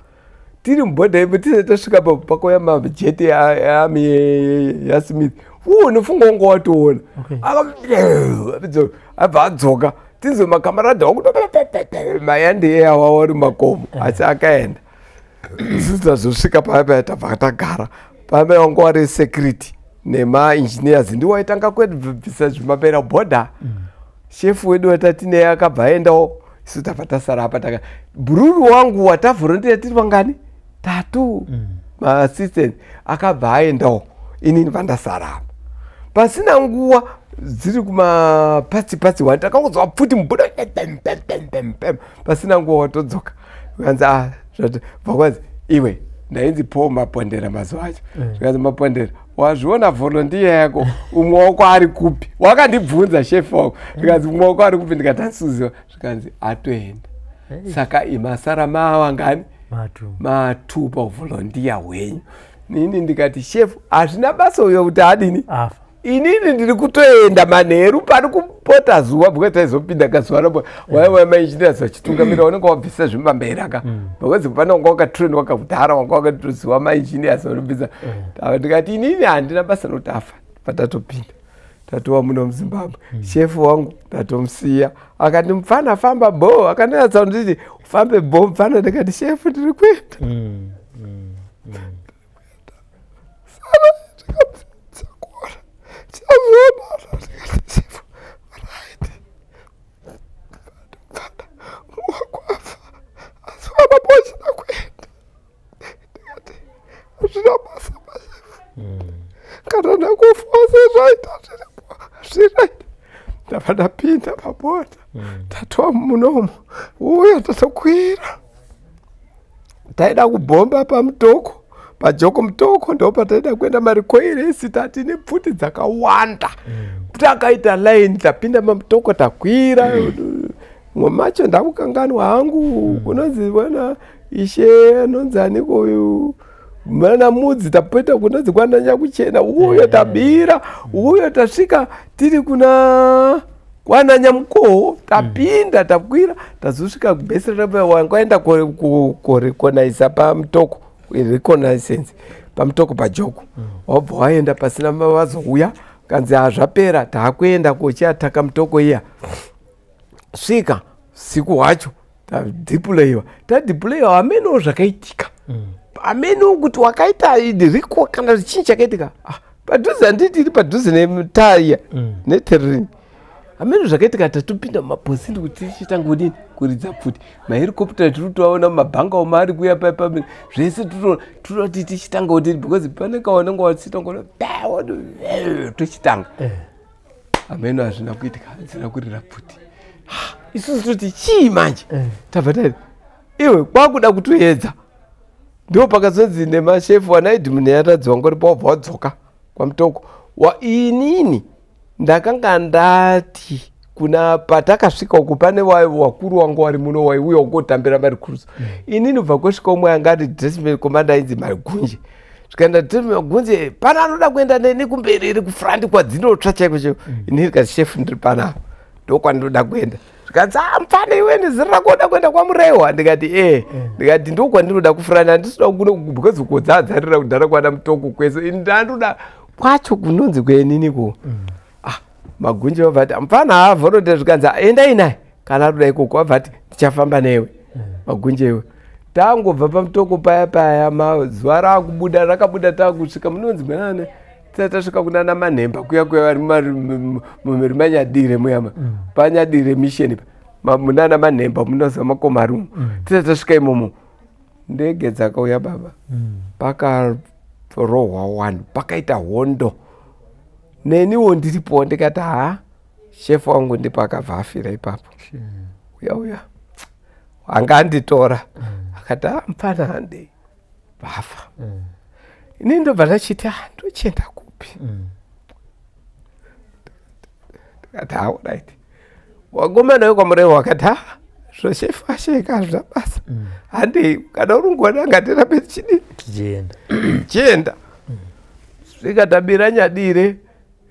Speaker 6: tiri mubhodha ipo, tisati tasvika papo, pakauya majeti earmy yaSmith. Unofunga unga watoona, abva adzoka, tinzwe makamaradha wakuto mayandi awawo ari makomo, asi akaenda. Isusu tazosvika paya paya, tabva tagara paya. Wanga wari security nemaengineers, ndiwo aitanga kubvisa zvimapera bhodha. Shefu wedu watatineye akabva aendawo, isu tabva tasara apa. Taka bhururu wangu watavhorondira, tiri vangani? Tatu. Maassistant akabva aendawo, inini vandasara apa. Pasina nguva, dziri kumapatsi patsi wani, takangonzwa pfuti mubuda pem. Pasina nguva watodzoka, kanzi a bva kwanzi, "Iwe." Ndainzi Paul Mapondera mazuva acho. Zvikanzi, "Mapondera, wazviona volunteer yako, umwe wako ari kupi?" Wakandibvunza shefu wako. Zvikanzi, "Umwe wako ari kupi?" Ndikati, "Handisiziva." Zvikanzi, "Atoenda." Saka imasara mawangani? Matu pavolunteer hwenyu. Nini ndikati, "Shefu, hazvina basa uyo kuti adini."
Speaker 5: Afa.
Speaker 6: Inini ndiri kutoenda manheru pari kupota zuva, because taizopinda kazuva rapo waiwa maengineers vachitungamira, unenge wabvisa zvimamberi aka, because pane wanga wakatrain wakakudhara, wanga wakatoziva maengineers vanobvisa. Ndikati, "Inini handina basa nokuti afa." Patatopinda, tatova muno muZimbabwe. Shefu wangu ndatomusiya, akati, "Mufana, famba bo." Akandinatsa nditi, "Ufambe bo, mufana." Ndikati, "Shefu, ndiri kuenda." Sara ndikadzakora chazonana. Ndikati, "Shefu, right, mfana wako afa, asi wavapo achida kuenda." Ndikati, "Hazvina basa, mashefu, kana ndakufa sezvaita zviripo, zviright." Ndabva ndapinda pabhodha, tatova munomo uya, tatokwira. Taida kubhomba paMutoko, paJoko Mutoko, ndo pataida kuenda marikoiresi. Tati nepfuti dzakawanda, takaita line, tapinda paMutoko, takwira. Mwe macho ndakukanganwa hangu, kunonzi wana ishe anonzi aniko uyu, mana Mudzi. Tapeta kunonzi kwananyakuchena uyo, tabira uyo, tasvika tiri kuna kwananyamukoho, tapinda, takwira, tazosvika kubhesi. Wangaenda korekonaisa paMutoko, reconnaissance paMutoko paJoko, wabva waenda. Pasina vazouya, kanzi, "Hazvapera, taakuenda kochiataka Mutoko iya." Svika siku hwacho, tadeployiwa, tadeployiwa. Hamenowo zvakaitika, hamenowo kuti wakaita riko kana chinyi chakaitika. Padhuze, handiti iri padhuze netaya neterrain. Hameno zvakaitika, tatopinda mumabhosini kuti tichitanga kudini, kuridza pfuti. Mahelicopter tiri kutoaona mumabhanga umo ari kuuya paipa zvese, tototi tichitanga kuti, because pane kawanenge wachitanga, tochitanga. Hameno, hazvina kuitika, hadzina kurira pfuti. Isusu toti, "Chii manje?" Tabva tati, "Iwe, kwakuda kutoedza." Ndo pakazonzi nemashefu wanaidi Munyaradzi wangoripo, wabva wadzoka kwaMutoko. Inini ndakanga ndati kuna patakasvika uku, pane wakuru wangu wari muno waiuya kotambira marecruits. Inini bva kwesvika umwe anga ari detachment commander, ainzi Magunje. Zvikaenda detachment Magunje, pana anoda kuenda neni kumberi iri kufront kwadzinotsva chaiko chaiko. Inini ndikati, "Shefu, ndiri panapa, ndokwandinoda kuenda." Zvikanzi, "A, mufana iwe, nezera rako uda kuenda kwaMurehwa?" Ndikati, "E." Ndikati, "Ndokwandinoda kufront, handisida kuno, because kodzadzarira kudhara kwana Mutoko kwese. Ini ndandoda kwacho kunonzi kweniniko." Ah, Magunje vabva ati mufana haavhorote, zvikanzi endai naye kana aruda ikoko, vabva ati tichafamba newe Magunje iwe. Tangobva paMutoko paya paya, mazuva raakubuda, rakabuda taakusvika munonzi manane, tisati tasvika kunana Manhemba kuya kuya vari mumari manyadire muyama, panyadire mission munana Manhemba munoziva makomo arimo. Tisati tasvika imomo, ndege dzakauya baba, pakarohwa one, pakaita hondo. Neniwo ndiripowo, ndikati ha, shefu wangu ndipo akabva afira ipapo. Uya uya anga anditora akati, "Ah, mufana handei," vafa. Ini ndobva ndachiti, "Ah, ndochienda kupi?" Ndikati, "Ha, alright." Wakomana wekwaMurewa wakati, "Ha, zvoshefu asheka hazvina basa, handei kana uri ngona ngatirambe tichidini."
Speaker 5: Tichienda.
Speaker 6: Chienda svika tabira Nyadire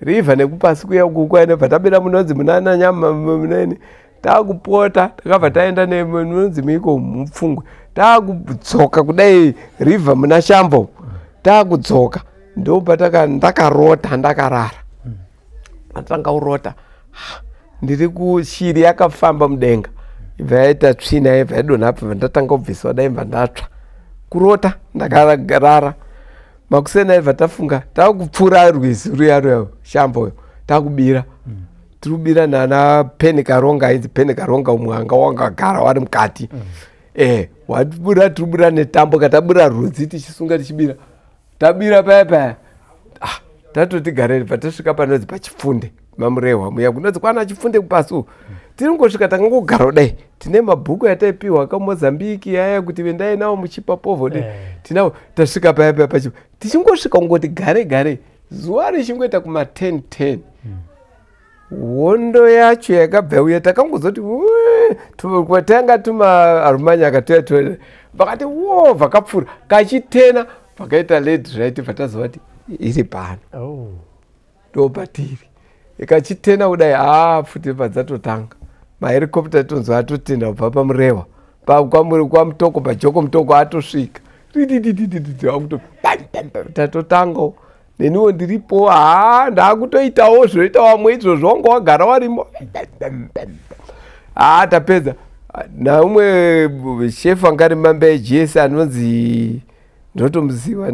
Speaker 6: river nekupasi kuya kukwainebva tabira munonzi munana nyama muneni, taakupota takabva taenda nemunonzi muiko Mupfungwe, taakudzoka kudai river muna Shambo, taakudzoka ndopataka ndakarota ndakarara. Atanga urota ndiri kushiri yakafamba mudenga, ibva yaita tsvina, ibva yadonha apa, ndatanga kubviswa dai, bva ndatsva. Kurota ndakarara makuseni, aibva tafunga takupfuura rwizi ruya ruya Shamboyo, takubira, tiri kubira nana Peni Karonga, ainzi Peni Karonga, umwe anga wangagara wari mukati. Wabura, tiri kubura netambo, katabura rudzi tichisunga tichibira, tabira paya paya. Ah, tatoti garei patasvika panonzi paChipfunde maMurehwa muya, kunonzi kwana Chipfunde kupasi uku. Tiringosvika takangogara kudai, tine mabhuku yataipiwa kaMozambiki aya kuti vendai nawo muchipa povho. Tinawo. Tasvika paya paya pachi tichingosvika kungoti gare gare, zuva richingoita kuma 10 10, hondo yacho yakabva yauya. Takangozoti tanga tuma arumanyaka tuya tuya, vakati wo, vakapfuura kachitena, vakaita led right, vatazova kuti iri pano. Ndopatiri ikachitena kudai, haa, pfuti padzatotanga mahelicopter, tonzwa atotenda kubva paMurehwa kwaMutoko, paJoko Mutoko atosvika, tatotanga. Neniwo ndiripo, haa, ndaakutoitawo zvinoita vamwe izvozvo, wanga wagara warimo. Haa, tapedza naumwe shefu anga ari member yeGS anonzi, ndotomuziva,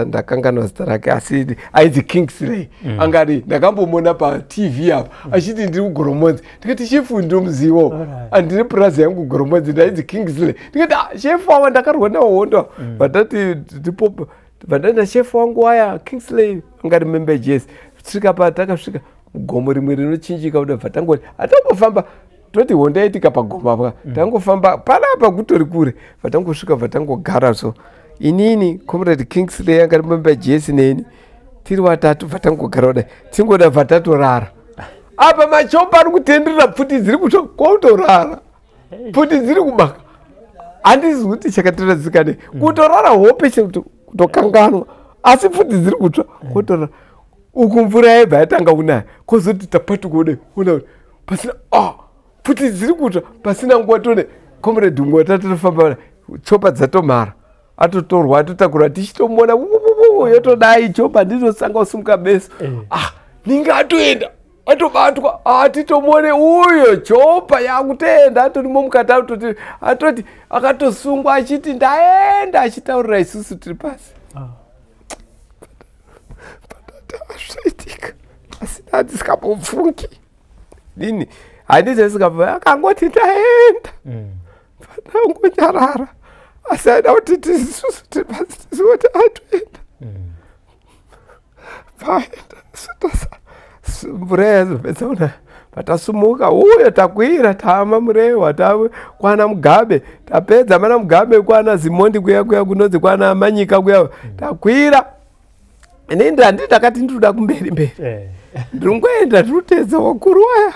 Speaker 6: ndakanganwa zita rake, asi ainzi Kingsley. Angari ndakambomona paTV apa achiti ndiri kuGoromonzi. Ndikati, "Shefu, ndomuzivawo." Andine purazi yangu Goromonzi, ndainzi Kingsley. Ndikati, "Ah, shefu ava ndakarwa nawo hondo." Vatati tipo vandaenda, shefu wangu waya Kingsley angari member yeGS. Svika pa takasvika mugomo rimwe rinochinjika kuda, bva tangoti hatambofamba, toti hondo yaitika pagomo apa, tangofamba panapa kutori kure, vatangosvika, vatangogara. So inini, Comrade Kingsley anga ari member yeGS neni, tiri vatatu, vatangogara kudai, tingoda bva tatorara. Apa machopa ari kutenderera, pfuti dziri kutsva, kwautorara, pfuti dziri kubaka. Handizi kuti chakatiradzika nei, kutorara hope kutokanganwa, asi pfuti dziri kutsva, kutorara uku. Mvura yaibva yatanga kunaya, kwozoti tapatuka kudai, ona kuti pasina, ah, pfuti dziri kutsva. Pasina nguva tone comrade umwe watatofamba, chopa dzatomhara, atotorwa, atotakura, tichitomona yotodai chopa, nditosanga kusimuka beso. Ah, ninge atoenda, atobatwa, atitomone uyo chopa yakutoenda, atorimo mukati, atoti atoti akatosungwa achiti ndaenda, achitaurira isusu tiri pasi. Patata zvaitika asina, handisikambopfungi nini, handiti sikambopfungi, akangoti ndaenda, patangonyarara, asi aida kuti tisusu tiri pasi tizive kuti atoenda. Paenda mvura yazopedza una, patasumuka uyo takwira tama Murewa kwana Mugabe, tapedza mana Mugabe, kwana Zimondi kuya kuya kunonzi kwana Manyika kuya, takwira. Inini handii, ndakati ndinoda kumberi mberi, ndiringoenda, ndirikuteedza wakuru waya.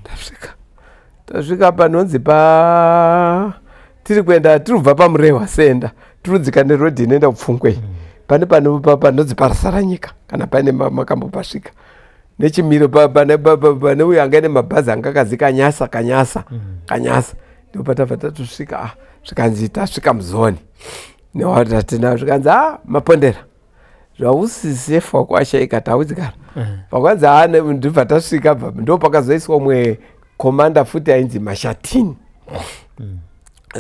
Speaker 6: Tasvika, tasvika panonzi pa tiri kuenda, tiri kubva paMurewa senda, tiri kudzika nerodhi inoenda kuPfungwei, pane panonzi paRasaranyika, kana paine makambopasvika nechimiro pane uyo anga ine mabhazi anga akazi Kanyasa, Kanyasa, Kanyasa, ndipo patabva tatosvika. Ah, zvikanzi tasvika muzoni newatatina, zvikanzi, "A, Mapondera." Zvausisefa kwashaika taudzikara pakwanzi haane ndibva tasvika bva ndo pakazoiswa umwe komanda futi ainzi Mashatini.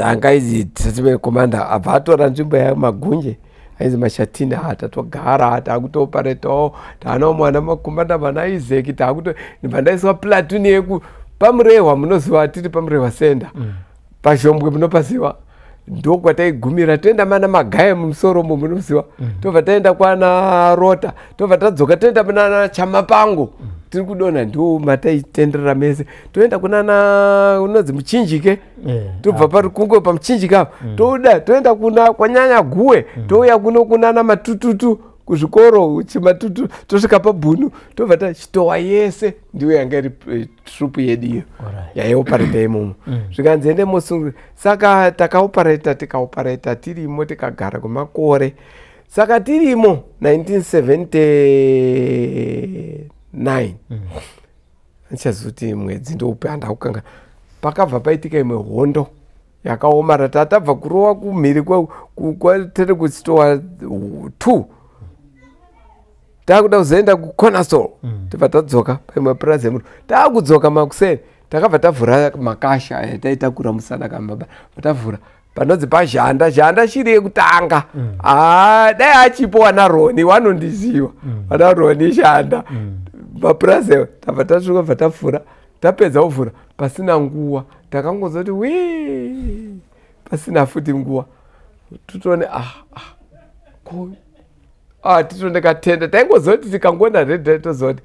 Speaker 6: Anga aizi time komanda abva atora nzvimbo yaMagunje ainzi Mashatini. Ha, tatogara takutoparetawo, taanawo mwana makomanda mana Isaac, takuto ndibva ndaiswa platoon yeku paMurehwa. Munoziva tiri paMurehwa senda, paZhombwe munopaziva, ndokwataigumira. Toenda mana Magaya mumusoro umo munoziva, tobva taenda kwana Rota, tobva tadzoka toenda munana Chamapango. Tiri kudonha, ndo mataitenderera mese. Toenda kunana unonzi Muchinjike, tobva paRukungo paMuchinjike apa, touda toenda kuna kwanyanya Guwe, touya kuno kunana Matututu kuzvikoro Chimatutu, tosvika paBhunu, tobva tachitowa yese. Ndiyo yanga iri troop yedu iyo yaiopareta imomo. Zvikanzi ende mosungu. Saka takaopareta, tikaopareta tirimo, tikagara kwemakore. Saka tirimo 1979, andichazoti mwedzi ndoupi, handakukanga. Pakabva paitika imwe hondo yakaomara. Tatabva kurova kumhiri kwatere kuStowa 2, takuda kuzoenda kuCornerstone. Tobva tadzoka paimwe purazi yemunhu. Taakudzoka makuseni, takabva tavhura makasha aya taitakura musana kamaba, tavhura panonzi paZhanda. Zhanda shiri yekutanga. Ah, dai achipo wana Roni wanondiziva, wana Roni Zhanda mapurazi ayo. Tabva tasvika, bva tavhura. Tapedza kuvhura, pasina nguva takangozoti wi, pasina futi nguva totone ah, ah, ko ah, titone katenda. Taingozoti tikangona redha, tozoti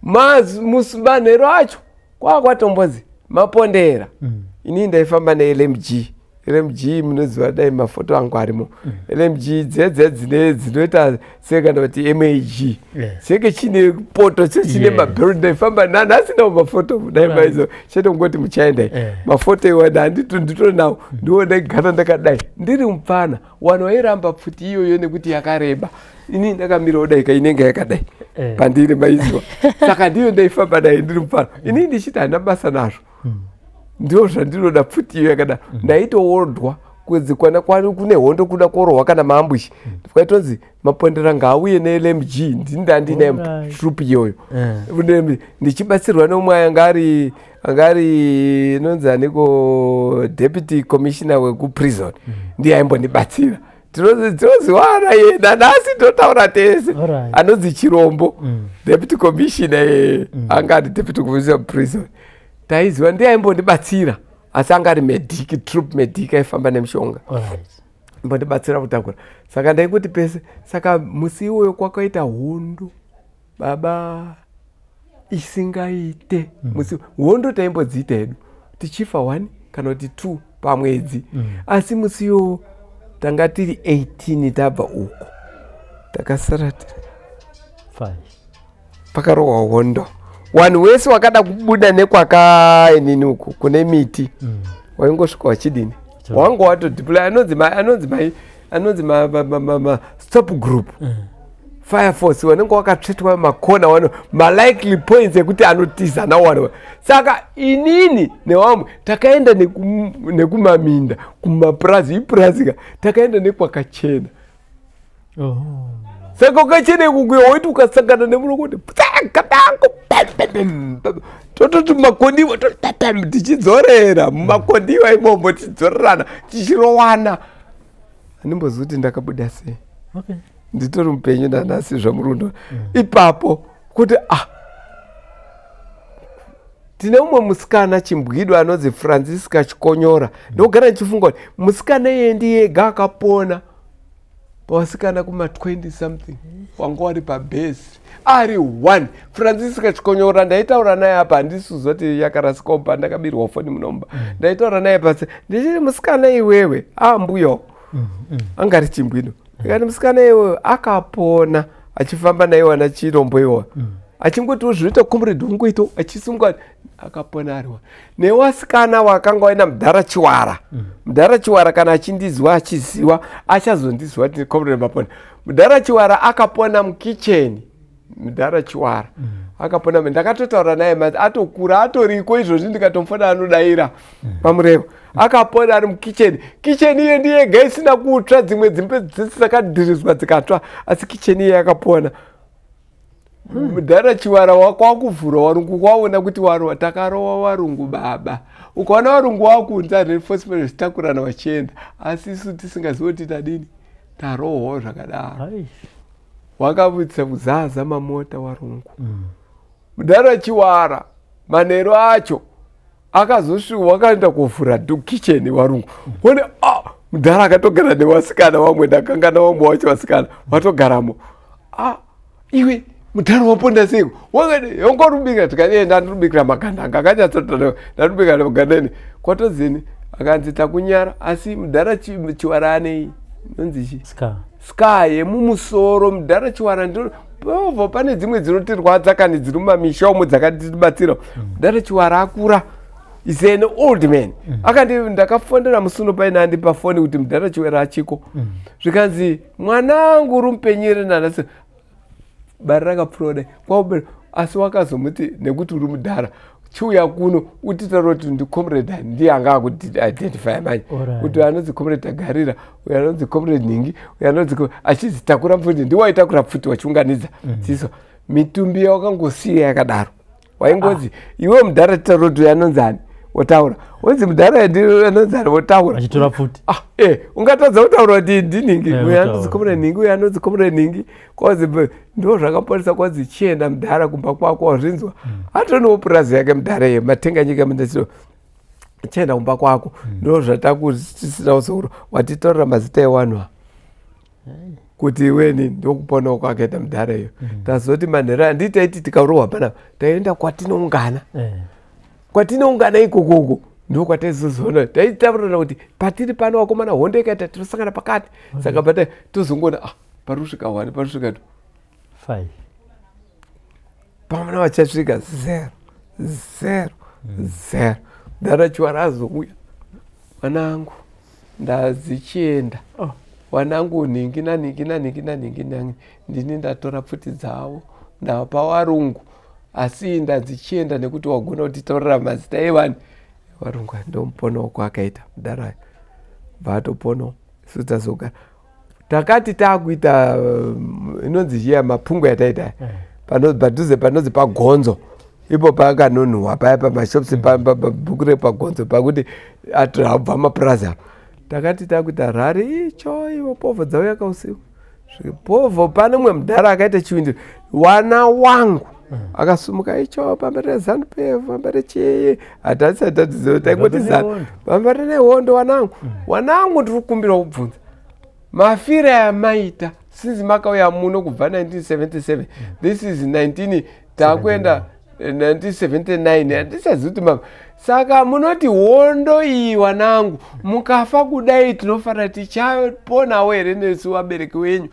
Speaker 6: manheru acho kwaa kwatombonzi Mapondera. Inini ndaifamba neLMG. LMG munoziva, dai mafoto angu arimo. LMG dzedze dzine dzinoita sekana kuti MAG, seke chine poto chechine mabhero. Ndaifamba nanhasi nawo mafoto, dai maizo chete kungoti muchaenda. Mafoto iwona handito nditori nawo. Ndiwo ndaigara ndakadai ndiri mupfana. Vanhu vairamba pfuti iyoyo nekuti yakareba. Inini ndakamirawo dai kainenge yakadai pandiri maiziwa. Saka ndiyo ndaifamba dai ndiri mupfana. Inini ndichiti handina basa nazvo, ndio zvandinoda pfuti iyo yakadaro. Ndaitoodwa kunzi kwana kwari kune hondo, kuda korohwa kana maambushi, kwaitonzi Mapondera ngaauye neLMG. Ndini ndandine troop iyoyo. Ndichibatsirwa neumwe anga ari inonzi aniko, deputy commissioner wekuprison, ndiye aimbondibatsira. Tinoziwana yena nhasi, totaura tese. Anonzi Chirombo, deputy commissioner, anga ari deputy commissioner prison, taiziva, ndiye aimbondibatsira. Asi anga ari medic, troop medic, aifamba nemishonga, mbondibatsira kutakura. Saka ndaikuti pese. Saka musi iwoyo kwakaita hondo baba isingaite. Musi hondo taimbodziita hedu tichifa 1 kana kuti 2 pamwedzi, asi musi iwowo tanga tiri 18, tabva uko takasara tiri
Speaker 5: Five.
Speaker 6: Pakarohwa hondo, vanhu wese wakada kubuda nekwakainini uku kune miti, waingosvika wachidini, wanga watodeploy anonzi ma stop group, fire force, vanenge wakatsvetwa makona wano malikely points ekuti anotiza nawo. Saka inini nevamwe takaenda nekumaminda kumapurazi, ipurazi ka, takaenda nekwakachena. Saka ukachena ikukuya waiti ukasangana nemunhu kuti katango, tototi mumakondiwa, tichidzorera mumakondiwa imomo, tichidzorerana, tichirowana. Handimbozivi kuti ndakabuda sei. Nditori mupenyu nanhasi zvamurundo ipapo kuti ah, tine umwe musikana chimbwido anonzi Francisca Chikonyora. Ndogara ndichifunga kuti musikana iye ndiye ega akapona pavasikana kuma20 something wanga wari pabhesi, ari one, Francisca Chikonyora. Ndaitaura naye apa, handisi kuzoti yakarasika ndakabirwa foni munomba. Ndaitaura naye pasi ndichiti, "Musikana iwewe ambuyo angari chimbwino." Ndikati, "Musikana iwewe akapona achifamba naiwana chirombo iwa, achingotiwo zvinoita comrade ungoito achisungwa, akapona ariwa newasikana wakanga waina mudhara Chiwara." Mudhara Chiwara kana achindizwa, achiziwa, achazondizwa kuti comrade Mapona. Mudhara Chiwara akapona mukicheni. Mudhara Chiwara akapona. Ndakatotaura naye manzi atokura, atoriko izvozvi, ndikatomufona anodaira. Pamurewa akapona ari mukicheni. Kicheni iye ndiye yega isina kutsva, dzimwe dzimbe dzese dzakadhirizwa dzikatsva, asi kicheni iye yakapona. Mudhara Chiwara kwakuvhura warungu, kwaona kuti warowa. Takarowa warungu baba. Ukaona warungu wakunza reinforcement vachitakurana vachienda, asi isu tisingazivi kuti tadini, tarohwawo zvakadaro. Wakabudisa kuzaza mamota warungu. Mudhara Chiwara manheru acho akazosvika, wakaenda kovhura kicheni warungu, one ah, mudhara akatogara newasikana wamwe, ndakangana wamwe wacho, wasikana watogaramo. Ah, iwe mudhara waponda seiko? Wangorubika. Tikati ndandirubikira magandanga, akanyatsotaa ndarubikira magandani kwatozini. Akanzi takunyara, asi mudhara Chiwara anei nonzi chi scar yemumusoro. Mudhara Chiwara ndo povho pane dzimwe dzinotirwadza kani dziri mumamisha umo dzakatibatsira. Mudhara Chiwara akura, is an old man. Akandi ndakafondera musuno paine andipa foni kuti mudhara Chiwara achiko. Zvikanzi mwanangu uri mupenyere nanhasi, bari rakapfuura kudai kwaubera, asi wakazomuti nekuti uri mudhara chiuya kuno utitaura kuti ndicomrade, ndiye anga akuidentifya manje kuti anonzi Comrade Agarira, uyo anonzi Comrade Ningi, uyo anonzi achizitakura pfuti, ndiwaitakura pfuti wachiunganidza dziso. Mitumbi yawakangosiya yakadaro, waingozi iwe mudhara titaura kuti uyo anonzi ani, wotaura, wonzi mudhara anonzi ani, wotaura.
Speaker 5: Achitora pfuti.
Speaker 6: Ah, ungatadza kutaura kuti ndiningi, uyo anonzi Comrade Ningi, uyo anonzi Comrade Ningi. Kwanzi ndo zvakaponesa, kwanzi chienda mudhara kumba kwako, wazvinzwa? Atonewo purazi yake mudhara iye Matenganyika mundasiro. Chienda kumba kwako, ndo zvatakutisina kuzouro watitaurira mazita ewanhu ava kuti iweni ndokuponawo kwakaita mudhara iyo. Tazoti manheru handii taiti tikarohwa panapa taienda kwatinoungana. Kwatinoungana ikokoko ndo kwataizozoona, taitaurirana kuti patiri pano wakomana, hondo ikaita tinosangana pakati. Saka pata tozongoona, ah, pari kusvika one, pari kusvika two,
Speaker 5: five.
Speaker 6: Pamuna vachasvika zero zero zero. Mudhara Chiwara azouya, mwanangu ndazichienda. Wanangu nhingi nanhingi nanhingi nanhingi nanhingi, ndini ndatora pfuti dzavo ndapa warungu, asi ndadzichienda nekuti wagona kutitaurira mazita evanhu varungu. Ndomuponawo kwaakaita mudharayo, bva atoponawo. Isu tazogara takati taakuita inonzi chiya mapungu yataita padhuze panonzi paGonzo ipo pakanonhuhwa paya pamashops, pabhuku repaGonzo pakuti abva mapurazi apa. Takati takuita rari icho, ivo povho dzauya kausiku. Povho pane mumwe mudhara akaita chiwindiro, wana wangu akasumuka icho pamberi reZANU PF, pamberi chii, hatasati tatiziva, taingoti ZANU, pamberi nehondo. Wanangu, wanangu, ndiri kukumbira kubvunza mafira amaita since makauya muno kubva 1977, this is 19 takuenda 1979, handisazivi kuti mama, saka munoti hondo iyi wanangu, mukafa kudai tinofanira tichaponawo here nesu vabereki wenyu?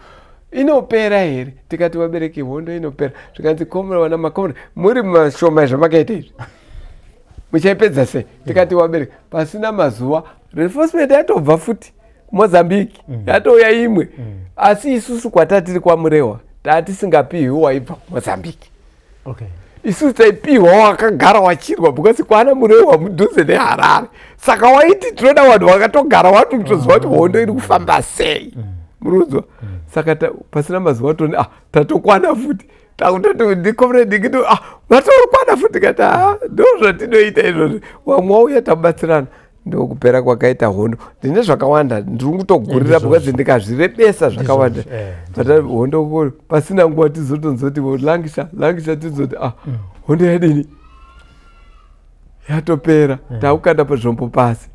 Speaker 6: Inopera here? Tikati vabereki hondo inopera. Zvikanzi comrade, vana macomrade muri mashoma, zvamakaita izvi muchaipedza sei? Tikati vabereki, pasina mazuva reinforcement yatobva futi kuMozambique, yatouya imwe. Asi isusu kwatatiri kwaMurewa tatisingapiwi waibva kuMozambique. Isusu taipiwa wakagara wachirwa because kwana Murewa mudhuze neHarare, saka waiti tinoda vanhu vakatogara watotoziva kuti hondo iri kufamba sei, murunzwa. Saka pasina mazuva toni, ah, tatokwana futi, takutoti ndicomrade ngito, ah, matokwana futi. Kati ah, ndo zvatinoita izvozvi, wamwe wauya tabatsirana. Ndokupera kwakaita hondo. Ndine zvakawanda ndiri kutogurira because ndikazvirebesa zvakawanda. But hondo pasina nguva tizotonzoti langisa langisa, tizoti ah, hondo yadini, yatopera. Takukanda pazvombo pasi,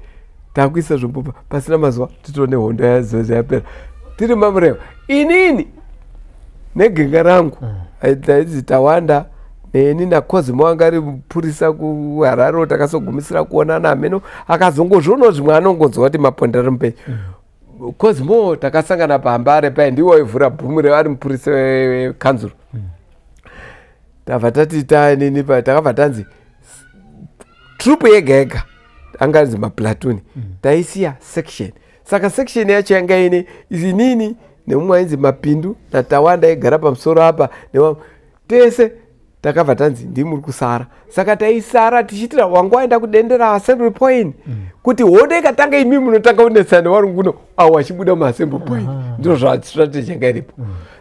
Speaker 6: takuisa zvombo pasina mazuva titone hondo yazozi yapera. Tiri maMurewa inini negenga rangu taidzi Tawanda neni naCosmo anga ari mupurisa kuHarare, takazogumisira kuonana hameno akazongozvionawo zvimwe, anongonzwa kuti Maponda ari mupenyu. Cosmo takasangana paHambare pai, ndiwo waivhura bhumu revari mupurisa wekanzuro. Tabva tati tanini, takabva tanzi troop yega yega, anga anzi maplatoon, taisiya section. Saka section yacho yanga ine inini nemumwe ainzi Mapindu naTawanda aigara pamusoro apa. Tese takabva tanzi ndimuri kusara. Saka taisara tichiitira wanga waenda kudendera assembly point kuti hondo ikatanga imi munotanga kunetsana nevarungu kuno avo vachibuda muassembly point. Ndizvo zvastrategy yanga iripo.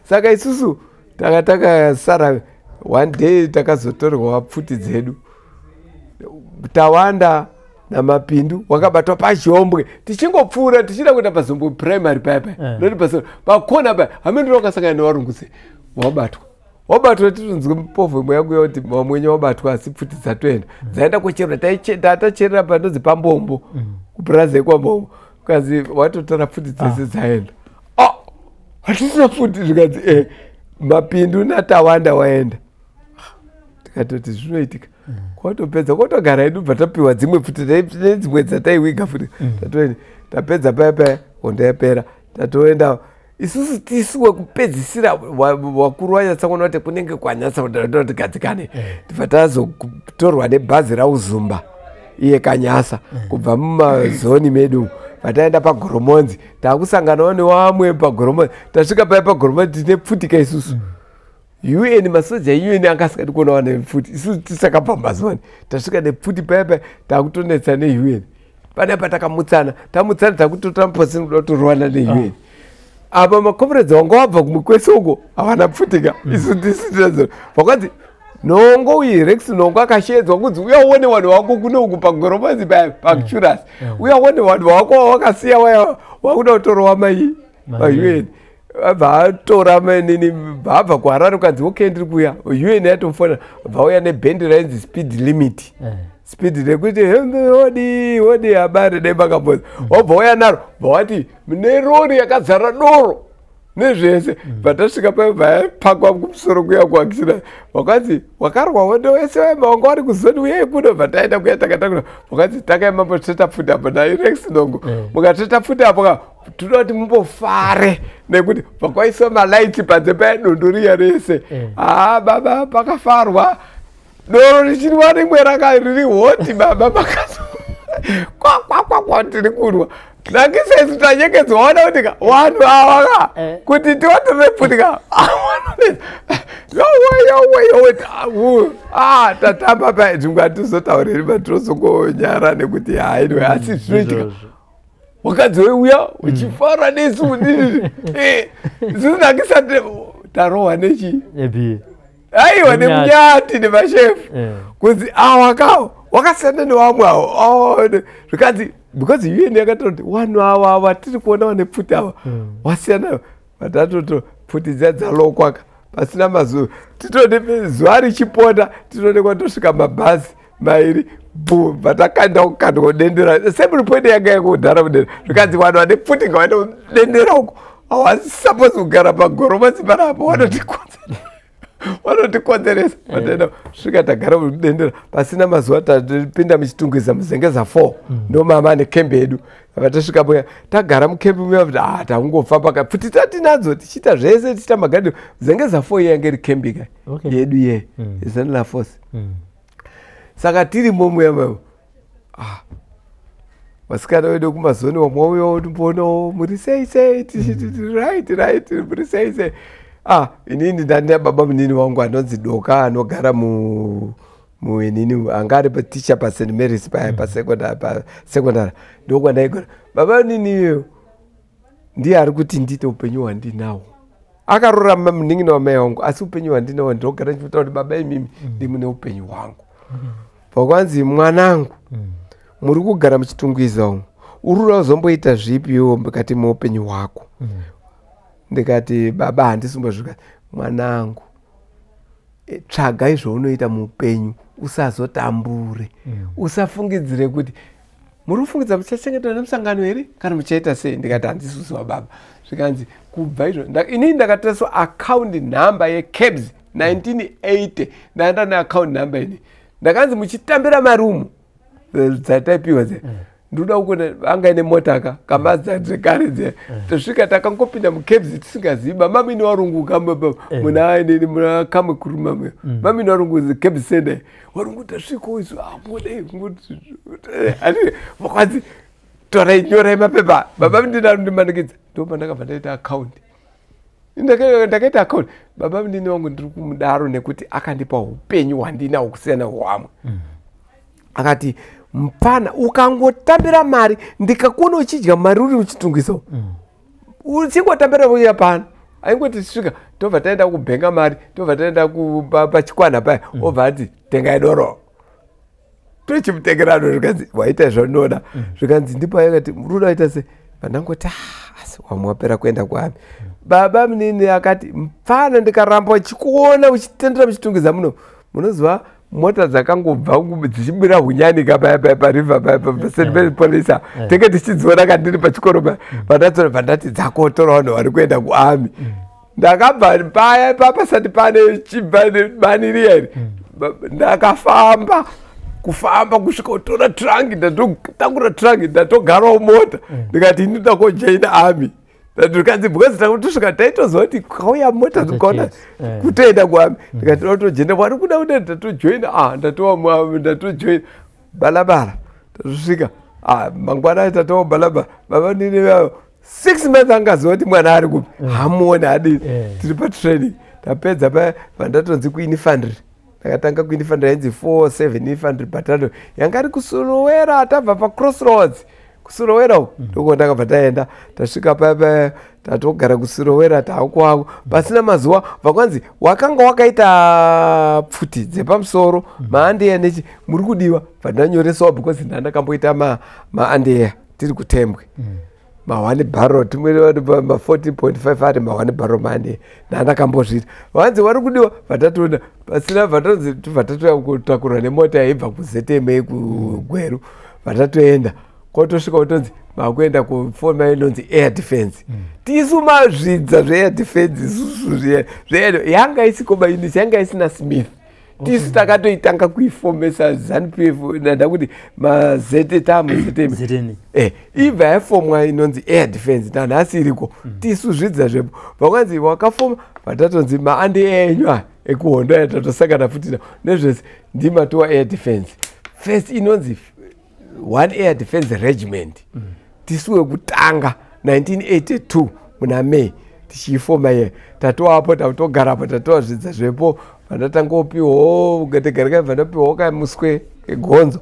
Speaker 6: Saka isusu taka takasara. One day takazotorwa pfuti dzedu, Tawanda naMapindu wakabatwa pazhombwe tichingopfuura tichida kuenda paZombwe Primary paya paya. Noti pakona paya hamendiro wakasangana nevarungu se wabatwa wabatwa titonzwe mupovho imwe yangu yakuti vamwenye wabatwa asi pfuti dzatoenda dzaenda kucherwa. Tatacherera panonzi pambombo kupurazi yekwambombo, ukazi watotora pfuti dzese dzaenda. Ah, hatisina pfuti. Zvikanzi Mapindu naTawanda waenda. Tikatoti zvinoitika kwatopedza kwatogara hedu, bva tapiwa dzimwe pfuti nedzimwe dzataiwiga futi. Tatoenda tapedza paya paya, hondo yapera, tatoenda isusu tisu wekupedzisira. Wakuru wanyatsa kuona kuti kunenge kwanyatsa kuti gadzikane, tibva tazotorwa nebhazi raUzumba iye Kanyasa kubva mumazoni medu. Pataenda paGoromonzi taakusanganawo nevamwe paGoromonzi. Tasvika paya paGoromonzi tine pfutika isusu. UN, masoja eUN anga asingadi kuona vana nepfuti, isusu tisakabva mumazoni. Tasvika nepfuti paya paya taakutonetsa neUN. Pane patakamutsana, tamutsana takutotora muposini kuda kutorwana neUN. Apa macomrades wanga wabva kumwe kwese uko havana pfutika, isu tisu tinadzo. Vakanzi Nongo uyu Rex Nongo akashedzwa kunzi uya uone vanhu vako kuno uku paGoromonzi paya paCuras, uya uone vanhu vako wawakasiya waya wakuda kutorwa mai maUN. Abva atora manini, bva abva kuHarare ukanzi okay ndiri kuuya. UN yatomufona, bva auya nebhendi rainzi Speed Limit. Speed rekuti hembe odi odi habari dai makambodza, wabva uya naro, bva wati nerori yakazara doro nezvese. Bva tasvika payo bva yapakwa kumusoro kuya kuakisina. Wakanzi wakarwa hondo wese waima wanga wari kuzoni uyai kuno. Bva taenda kuya takatakura, wakanzi takaima mbotsveta pfuti apo naRex Nongo. Mukatsveta pfuti apo ka toda kuti mumbofare nekuti pakwaiswa malaiti panze paya dondo riya rese. Haa baba, pakafarwa doro richinwa rimwe raka riri hoti baba makazo kwakwakwa tiri kurwa nakisa isu tanyengedzwa waona kuti ka vanhu ava ka kuti tivatorere pfuti ka yowe yowe yowe. Ah, tatamba paya zvimwe hatizotauriri matirozongonyara nekuti hainwe asi zvinoitika.
Speaker 5: Izvozvo.
Speaker 6: Wakadzi weuya uchifara nesu isusu nakisa tarohwa nechi
Speaker 5: Ebi.
Speaker 6: Aiwa.
Speaker 5: Nemunyati.
Speaker 6: Nemunyati nemashefu kunzi awa kawo wakasiyana nevamwe avo. Oh, zvikanzi because UN yakataura kuti vanhu ava ava tiri kuona vane pfuti ava wasiyana. Vatatoto pfuti dziya dzalokwaka pasina mazuva titone zuva richipota tinoonekwa tosvika mabhazi mairi bu vatakanda kukandwa kudendera assembly point yanga yakudhara kudendera. Zvikanzi vanhu vane pfuti ngavaende kudendera uko, havasi suppose kugara paGoromonzi panapa, vanotikonzera vanotikonzeresa. Vataenda svika tagara kudendera, pasina mazuva tatopinda muChitungwiza muZengeza 4 ndo mama nekembi yedu. Vatasvika muya tagara mukembi muya kuti ah tangofamba ka pfuti tatinadzo tichiita zvese tichiita magadhi. Zengeza 4 iya yanga iri kembi ka yedu ye ZANLA force. Saka tirimo muya mamo, ah vasikana vedu kumazoni vamwe vauyawo timboonawo muri sei sei, tichiti right right muri sei sei. Ah inini ndandina baba munini wangu anonzi Doka anogara mu muinini anga ari ticha paSt Marys paya pasecondary ndokwandaigara. Baba munini iyoyo ndiye ari kuti ndiite upenyu hwandinawo. Akarora munin'ina wamai wangu asi upenyu hwandinawo ndinogara ndichitaura kuti baba imimi ndimune upenyu hwangu. Pakwanzi mwanangu muri kugara muChitungwiza umu uri kuda kuzomboita zvipiwo mukati meupenyu hwako? Ndikati baba handisimbozvika. Mwanangu tsvaga izvaunoita muupenyu usazotambure, usafungidzire kuti muri kufungidza muchachengetwa nemusangano here kana muchaita sei. Ndikati handisi kuziva baba. Zvikanzi kubva izvo inini ndakatoiswa account number yeCABS 1980 ndaenda neaccount number ini. Ndakanzi muchitambira mari umu dzataipiwa dze ndinoda kuona anga ine mota ka kaMazda dzekare dze. Tasvika takangopinda muCABS tisingazivi baba mini warungu kamwe muna inini muna kamwe kuruma muya mamini warungu CABS center warungu. Tasvika isu amudei vakwanzi torai nyorai mapepa baba ndinaro ndimanikidza. Ndo pandakabva ndaita account. Ndakaita account. Baba munini wangu ndiri kumudaro nekuti akandipa upenyu hwandinawo kusiyana hwamwe. Akati mupana ukangotambira mari ndikakuona uchidya mari uri uchitungisa uchingotambira uya pano aingoti svika tobva taenda kubhenga mari tobva taenda pachikwana paya obva ati tengai doro tochimutengerano zvikanzi waita zvaunoda zvikanzi ndipo akati ruda waita sei vandangoti asi wamwe wapera kuenda kuami. Baba munini akati mupfana ndikaramba uchikuona uchitendera muchitungwiza muno munoziva mota dzakangobva dzichibira hunyanika paya paya pariver paya paSt Mary Police tenge tichidziona kandiri pachikoro paya pandatora pandati dzakotora vanhu vari kuenda kuami. Ndakabva paya pasati pane bani riya iri ndakafamba kufamba kusvika kutora trunk ndatotangura trunk ndatogarawo mota ndikati ini ndoda kojoina army. Ndikanzi because takutosvika taitoziva kuti kauya mota dzikaona kutoenda kuarmy ndikati tojoina wari kuda kuda ndatojoina ndatova muarmy ndatojoina balabala tatosvika mangwana tatova balabala baba nini 6 months angaziva kuti mwana ari kupi hamuoni adini tiri patraining tapedza paya pandatonzi kuinfantry ndakatanga kuinfantry yainzi 47 infantry battalion yanga iri kuSurowera tabva pacrossroads kuSurowera uko ndoko ndakabva taenda tasvika paya tatogara kuSurowera taakwako pasina mazuva vakwanzi wakanga wakaita pfuti dzepamusoro maandeya nechi muri kudiwa bvandanyoresawo because ndandakamboita maandeya tiri kuTembwe ma1 barrel timwe ma 14.5 ari ma1 barrel maandeya ndandakambozviita vanzi vari kudiwa vatatoona pasina vatonzi vatatoya kutakurwa nemota yaibva kuZMA kuGweru vatatoenda kwotosvika kutonzi makuenda kufoma inonzi air defense tisu mazvidza zveair defense isusu zve yanga isiko maunits yanga isina Smith tisu takatoitanga kuifomesa ZANU-PF nanda kuti mazete tamuzeteme ibva yafomwa inonzi air defense nanhasi iriko tisu zvidza zvepo vakwanzi wakafoma vatatonzi maande enyu aya ekuhondo aya tatosangana futi nao nezvese ndimatowa air defense first inonzi one air defense regiment tisu wekutanga 1982 muna May tichiifoma iye tatovapo tatogarapo tatova zvidza zvepo vandatangopiwawo gategarika vandapiwawo kamuswe kegonzo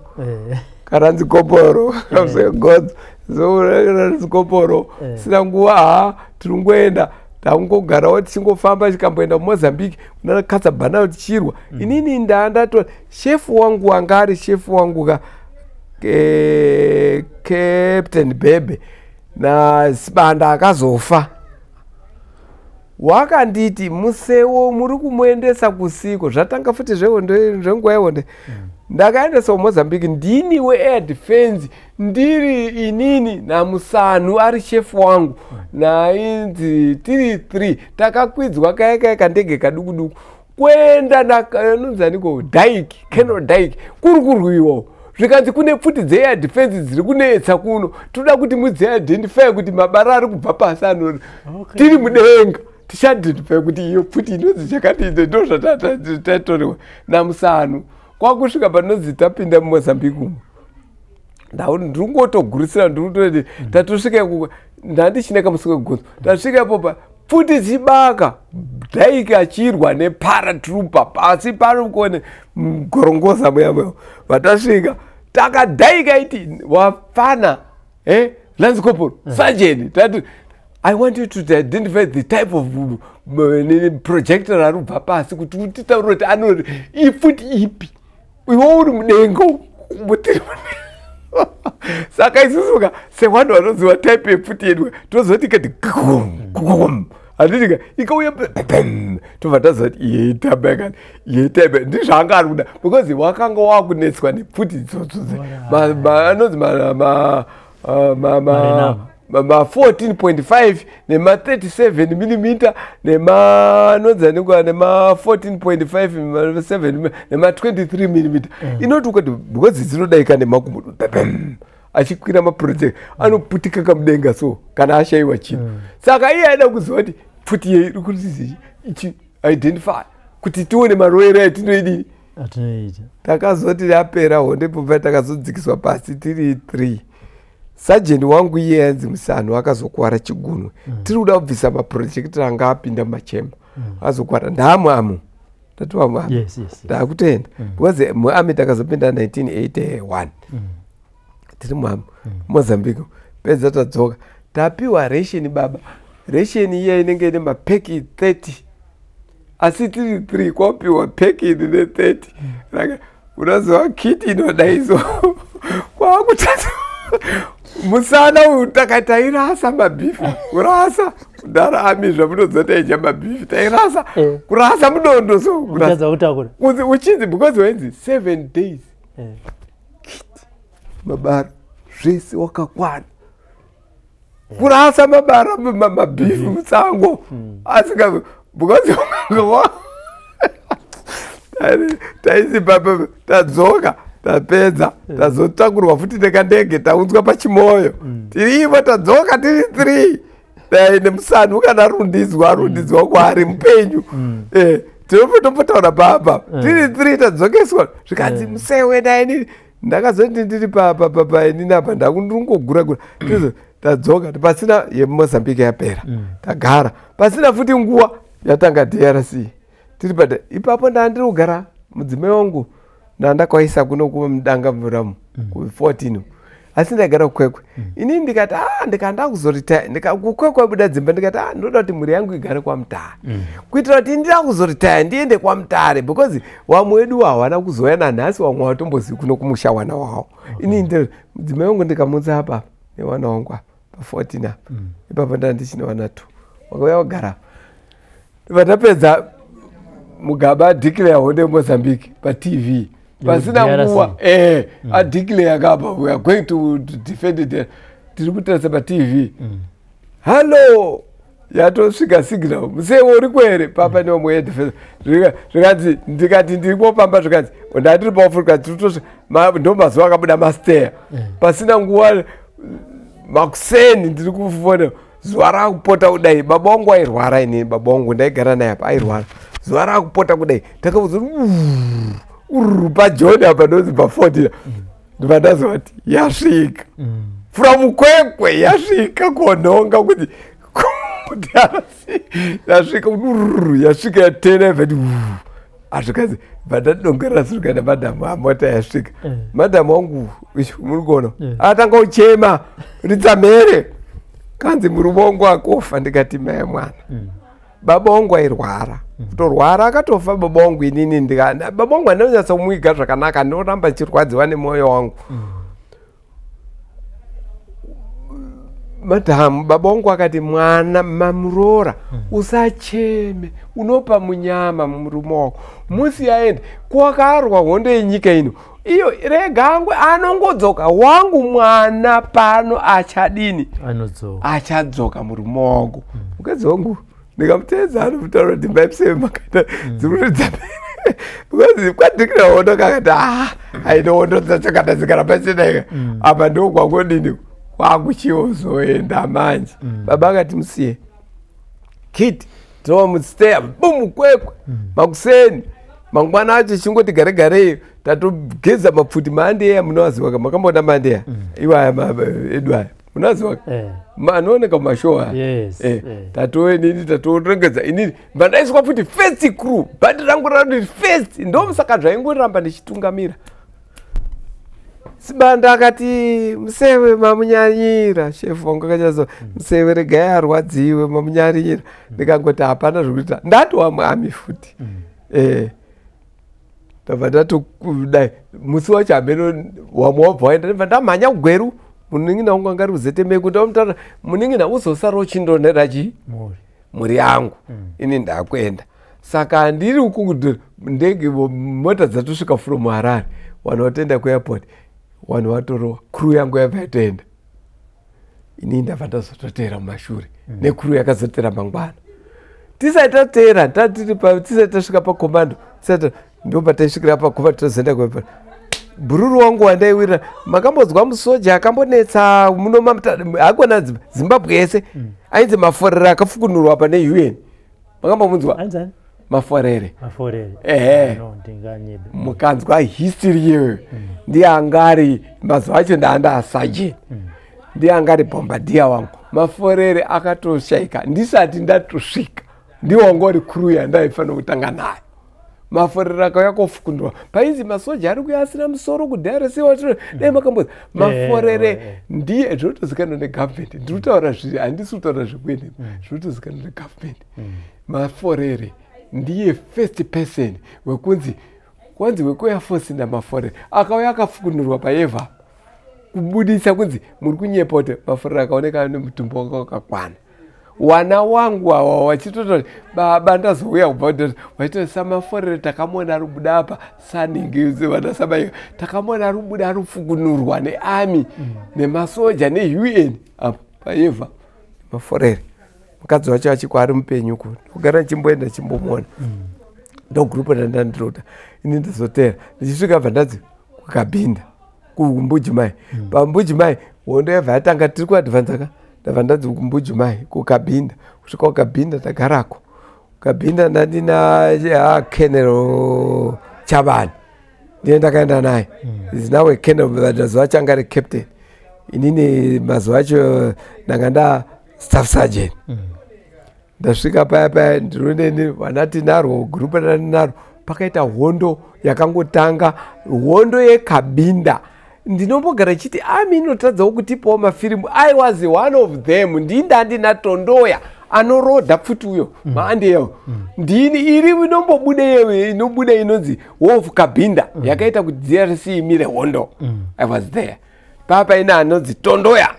Speaker 6: karanzi koporo kamuswe kegonzo karanzi koporo sina nguva ha tiringoenda tangogarawo tichingofamba tikamboenda kuMozambique kunana Katsabhana tichirwa inini ndandato shefu wangu wanga ari shefu wangu ka Captain Bebe naSibanda akazofa wakanditi musewo muri kumuendesa kusiko zvatanga futi zvenguva yehondo ndakaendesa kuMozambique ndini weair defense ndiri inini naMusanu ari shefu wangu nainzi tiri 3 takakwidzwa kaya kaya kandege kaduku duku kuenda anonzaniko Dyke Colonel Dyke kuri kurwiwawo zvikanzi kune pfuti dzeair defense dziri kunetsa kuno toda kuti mudziidentify kuti mabara ari kubva pasi ano tiri mudenga tichaidentify kuti iyo pfuti inonzi chakadii ndo zvatatorewa naMusanu kwakusvika panonzi tapinda muMozambique umo ndiri ndiri tatosvika ikoko ndandichine kamusi kegonzo tasvika ipopa pfuti dzibaka Dyke achirwa neparatrooper pasi pari kuone mugorongoza muya muya vatasvika takadhaika iti wafana lance corporal sergeant tati I want you to identify the type of projector ari kubva pasi kuti utitaure kuti ano ipfuti ipi iwe uri mudenga mutiri saka isusuka sevanhu vanoziva type yepfuti yedu toziva tikati gum handitika ikauya tobva taziva kuti iye itype yakati iye type ndizvaanga ari kuda because wakanga wakunetswa nepfuti idzodzo anonzi ma 14.5 nema 37 mm nema anonzi anengwa nema 14.5 nema 23 mm inoti ukati because dzinodaika nemakumbo achikwira maproject anoputika kamudenga so kana ashayiwa chinhu saka iye aida kuziva kuti pfuti yei iri kuti ichi identify kuti tione maroero atinoidini takazoti yapera hondo ipopa takazodzikiswa pasi tiri 3 Sajeni wangu iye ainzi Musano akazokuwara chigunwe. Tiri kuda kubvisa maprojector anga apinda mumachemba. Azokuwara ndaamuamu. Ndatiwa muami.
Speaker 5: Yes.
Speaker 6: Ndakutenda. Because muami takazopinda 1981. Tiri muami. Mozambique. Pedza tadzoka. Tapiwa ration baba. Ration iya inenge ine mapeki 30. Asi tiri 3 kwapiwa peki ine 30. Raka unoziva kiti inodaiso. Kwakutadza. Musana uyu tairasa mabhifi. Kurasa. Kudhara ami zvamunoziva taidya mabhifi. Tairasa. Kurasa mudondo so.
Speaker 5: Kutadza kutakura.
Speaker 6: Kunzi uchinzi because wainzi 7 days. Kiti. Mabara zvese wakakwana. Kurasa mabara mabhifi mutsango. Asika because taisi papa tadzoka tapedza tazotakurwa futi nekandege taunzwa pachimoyo. Tiripo tadzoka tiri 3. Dai nemusanu kana arundidzwa kwaari mupenyu. Tinopotopotaura papa. Tiri 3 tadzokeswa. Zvikanzi musewe dai ndakazoti ndiri pa inini apa ndakundongogura-gura. Tadzoka pasina yeMozambique yapera. Tagara. Pasina futi nguva yatanga DRC. Tiri pada ipapo ndandiri kugara mudzimai wangu ndandakaisa kuno kumudanga mvuramu ku 14. Asi ndaigara kuKwekwe. Inini ndikati ndikanda kuzoretire ndikakuKwekwe buda dzimba ndikati ndoda kuti mhuri yangu igare kwaMutare. Kuitira kuti ndida kuzoretire ndiende kwaMutare because wamwe wedu hawana kuzouya nanhasi wamwe watombozivi kuno kumusha wana wavo. Inini mudzimai wangu ndikamuudza apa newana wangu apa pa 14 apa. Ipapo ndandichine wana 2. Wakauya kugara. Vandapedza Mugabe adeclare hondo yeMozambique pa TV. Pasina nguva adeclare kapa we are going to defend it. Tiri kutarisa pa TV. Hello yatosvika signal. Musewe uri kwere papa nevamwe yedefense. Zvikanzi ndikati ndiripo pamba zvikanzi ndandiri paAfrica tiri ndo mazuva akabuda masteya. Pasina nguva makuseni ndiri kufona zuva rakupota kudai. Baba wangu airwara inini, baba wangu ndaigara naye apa airwara. Zuva rakupota kudai takaudza ururu paJoni apa ndonzi pa 14. Ndibva ndazoti yasvika. From Kwekwe yasvika konhonga kuti DRC yasvika ururu yasvika yatena ibva azvikanzi bva ndadongorera sirikana madhamu mota yasvika. Madhamu wangu muri kuona atanga kuchema ritsamhere. Kanzi murume wangu akofa. Ndikati mai mwana. Baba wangu airwara. Kutorwara akatofa baba wangu inini ndikana baba wangu andinonyatsa kumuiga zvakanaka ndinoramba ndichirwadziwa nemwoyo wangu. Madhamu baba wangu akati mwana mamurora usacheme unopa munyama murume wako musi aende kwakarwa hondo yenyika ino iyo regangwe anongodzoka wangu mwana pano achadini achadzoka murume wangu. Mukadzi wangu ndikamuteedza anomutaura kuti maipseve makaita dzikuridza because kwadhikira hondo kakati aine hondo dzacho kana dzikaramba chidaika apa ndokwangodini kwakuchizoenda manje. Baba akati musiye kiti tinomusteya bumu Kwekwe makuseni mangwana acho chingoti gare garei tatogeza mapfuti maandeya munoaziwa makamboona maandeya iwaya edu aya munoaziwa anooneka mumashowa tatoenini tatorengedza inini mbandaiswa futi first crew bhandi rangu rati first ndomusaka zvaingoramba ndichitungamira. Sibanda akati musewe mamunyanyira shefu wangu akanyazo musewe regai arwadziwe mamunyanyira. Ndikangoti hapana zvekuita ndati wamuami futi. Ndabva ndatokudai musi wacho hameno wamwe wabva waenda ndabva ndamhanya kuGweru. Munin'ina wangu anga ari kuZetembeku ndamutaura munin'ina uzosara uchindonera chi mhuri yangu ini ndakuenda. Saka ndiri uku ndege mota dzatosvika from Harare vanhu vatoenda kuairport vanhu vatorowa crew yangu yabva yatoenda. Ini ndabva ndazototera mumashure necrew yakazotera mangwana. Tisati tatera tisati tasvika pacommando tisati ndopataisvikira pacommando tozoenda kuairport. Bhururu wangu wandaiwirira makambonzwa musoja akambonetsa muno hakona Zimbabwe yese ainzi Maforere akafukunurwa pane UN. Makambomunzwa Maforere? Ehe mukanzwa history iyoyo ndiye anga ari mazuva acho ndaanda asajeni. Ndiye anga ari bombardier wangu. Maforere akatoshaika ndisati ndatosvika, ndiwo wanga uri crew yandaifanira kutanga nayo. Maforere akauya kofukundwa painzi masoja ari kuya asina musoro kuDRC, dai makamboza Maforere ndiye zvinotozikanwa negovernment. Ndiri kutaura zviri, handisi kutaura zvekuende, zvinotozikanwa negovernment. Maforere ndiye first person wekunzi kwanzi wekuair force naMaforere akauya akafukunurwa paeva kubudisa kunzi muri kunyepa kuti Maforere akaoneka nemutumbi wanga wakakwana. Wana wangu awa wachitototi baba ndazouya kubva wachitoti saMaforere takamuona ari kubuda apa saningi vana sabaika, takamuona ari kubuda ari kufukunurwa nearmy nemasoja neUN apo paeva. Maforere mukadzi wacho achiko ari mupenyu ku kugara chimboenda chimbomuona. Ndo gurupu randandirota ini. Ndizotera ndichisvika bva ndadzi kukabhinda kuMbujimai. PaMbujimai hondo yabva yatanga, tiri kuadvanza ka. Ndabva ndadzi kuMbujimai kukabhinda. Kusvika kukabhinda tagarako kukabhinda, ndandina Colonel Chabani, ndiye ndakaenda naye. Is now a colonel, but mazuva acho anga ari captain. Inini mazuva acho ndanga nda staff sergeant. Ndasvika paya paya ndinoneni vana tinarwo gurupu randinaro. Pakaita hondo yakangotanga, hondo yekabinda. Ndinombogara chiti army inotadzawo kutipawo mafirimu. I was one of them. Ndinda ndina Tondoya anorodha pfuti uyo maandiyewo. Ndini iri inombobuda yewe inobuda inonzi War of Kabinda yakaita kuti DRC imire hondo. I was there. Papa ina anonzi Tondoya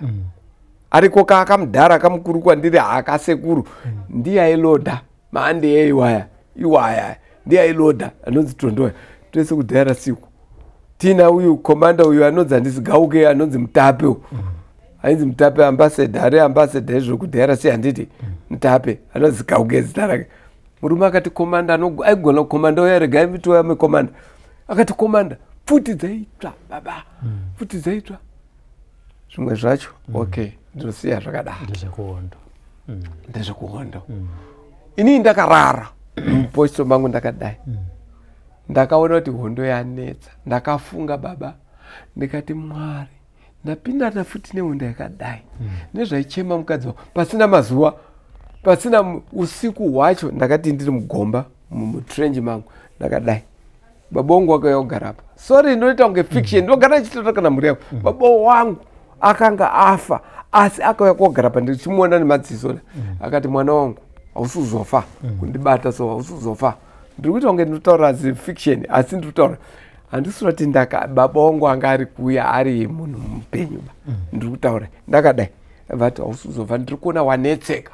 Speaker 6: ariko kaakamudhara kamukuru kwandiri, haakasekuru, ndiye ailodha maandiye iwaya iwaya, ndiye ailodha anonzi Tondoya. Tese kuDRC ku tina uyu komanda uyu anonzi handisi Gauke, anonzi Mutape uyu, ainzi Mutape, ambassador, ari ambassador izvo kuDRC, handiti? Mutape anonzi Gauke zita rake. Murume akati komanda aigona kukomanda uya, regai mitoya mekomanda. Akati komanda pfuti dzaitsva baba, pfuti dzaitsva. Zvimwe zvacho okay, ndinosiya zvakadaro.
Speaker 5: Ndezvekuhondo.
Speaker 6: Ndezvekuhondo. Inini ndakarara muposto mangu ndakadai, ndakaona kuti hondo yanetsa. Ndakafunga baba, ndikati Mwari, ndapindana futi nehondo yakadai nezvaichema mukadzi wangu. Pasina mazuva, pasina usiku hwacho, ndakati ndiri mugomba mutrench mangu ndakadai, baba wangu wakauya kugara apa. Sorry, ndinoita kunge fiction, ndinogara ndichitotora kana mhuri yangu. Baba wangu akanga afa, asi akauya kogara pa ndichimuona nemadziso. Akati, "Mwana wangu, hausi kuzofa." Kundibata so, "Hausi kuzofa." Ndiri kuita kunge ndinotaura fiction, asi ndiri kutaura, handisi kuti ndaka baba wangu anga ari kuuya ari munhu mupenyu ba. Ndiri kutaura ndakadai, vati, "Hausi kuzofa. Ndiri kuona wanetseka,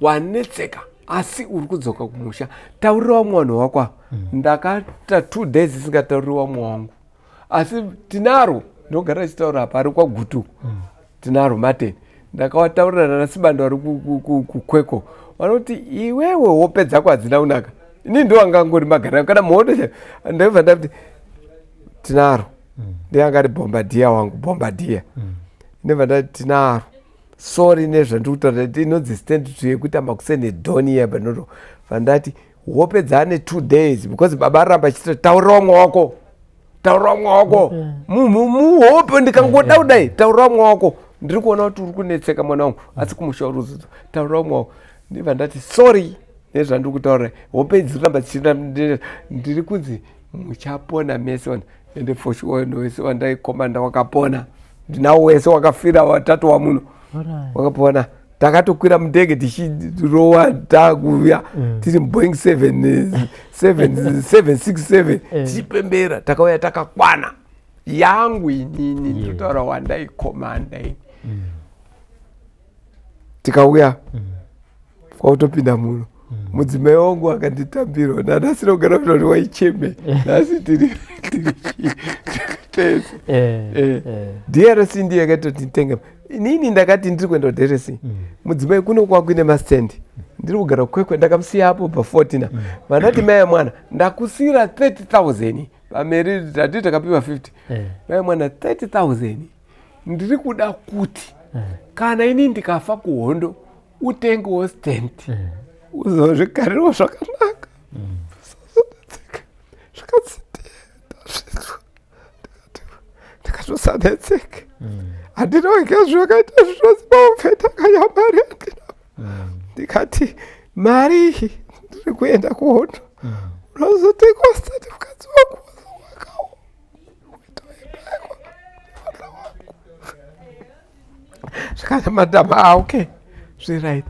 Speaker 6: wanetseka, asi uri kudzoka kumusha. Taurira vamwe vanhu wako ava." Ndakaita 2 days isingatauriri vamwe wangu, asi tinaro ndogara achitaura apa ari kwaGutu. Tinaro Martin, ndakawataurira nanaSibanda vari kuKwekwe, vanoti iwewe hope dzako hadzina kunaka. Ini ndo angangori magariro kana muhondo. Ndaibva ndati tinaro, ndiye anga ari bombardier wangu, bombardier. Ndibva ndati tinaro, sorry nezvandiri kutaura, inonzi stand to yekuti amakusene doni yabanoto. Vandati hope dzaane 2 days because baba aramba achiti, "Taurira vamwe wako, taurira vamwe wako." Muhope ndikangoda kudai, "Taurira vamwe wako. Ndiri kuona kuti uri kunetseka mwana wangu, asi kumusha uri uzodzo. Taurira vamwe wako." Ndibva ndati sorry nezvandiri kutaura, hope dziri kuramba dzichienda. Ndiri kunzi muchapona mese vanhu, ende for sure wese wandaikomanda wakapona. Ndinawo wese wakafira watatu wamuno wakapona. Takatokwira mundege tichirowa takuuya tiri muBoeing 767 tichipembera, takauya takakwana. Yangu inini ndinotaura wandaikomanda ini. Tikauya kwautopinda muno, mudzimai wangu akanditambirwa nanhasi nogara kuita kuti waicheme nhasi tiri tiri tese. DRC ndiye yakatoti nditenge. Inini ndakati ndiri kuenda kuDRC, mudzimai kuno kwakuine mastendi, ndiri kugara Kwekwe, ndakamusiya apo pa14. Vandati, "Mai mwana, ndakusiyira 30,000 pameri." Tati takapiwa 50. "Mai mwana, 30,000 ndiri kuda kuti kana ini ndikafa kuhondo utengewo stand uzozvigarirawo zvakanaka." Usazonetseka. Zvakanzi ndazvinzwa, ndikatosanetseke. Handinoke zvakaita zvinozi maovheti akaya mari handina. Ndikati mari iyi ndiri kuenda kuhondo. Unozotenga usati mukadzi wangu wazowakawo. Zvikati madhama ah okay zviri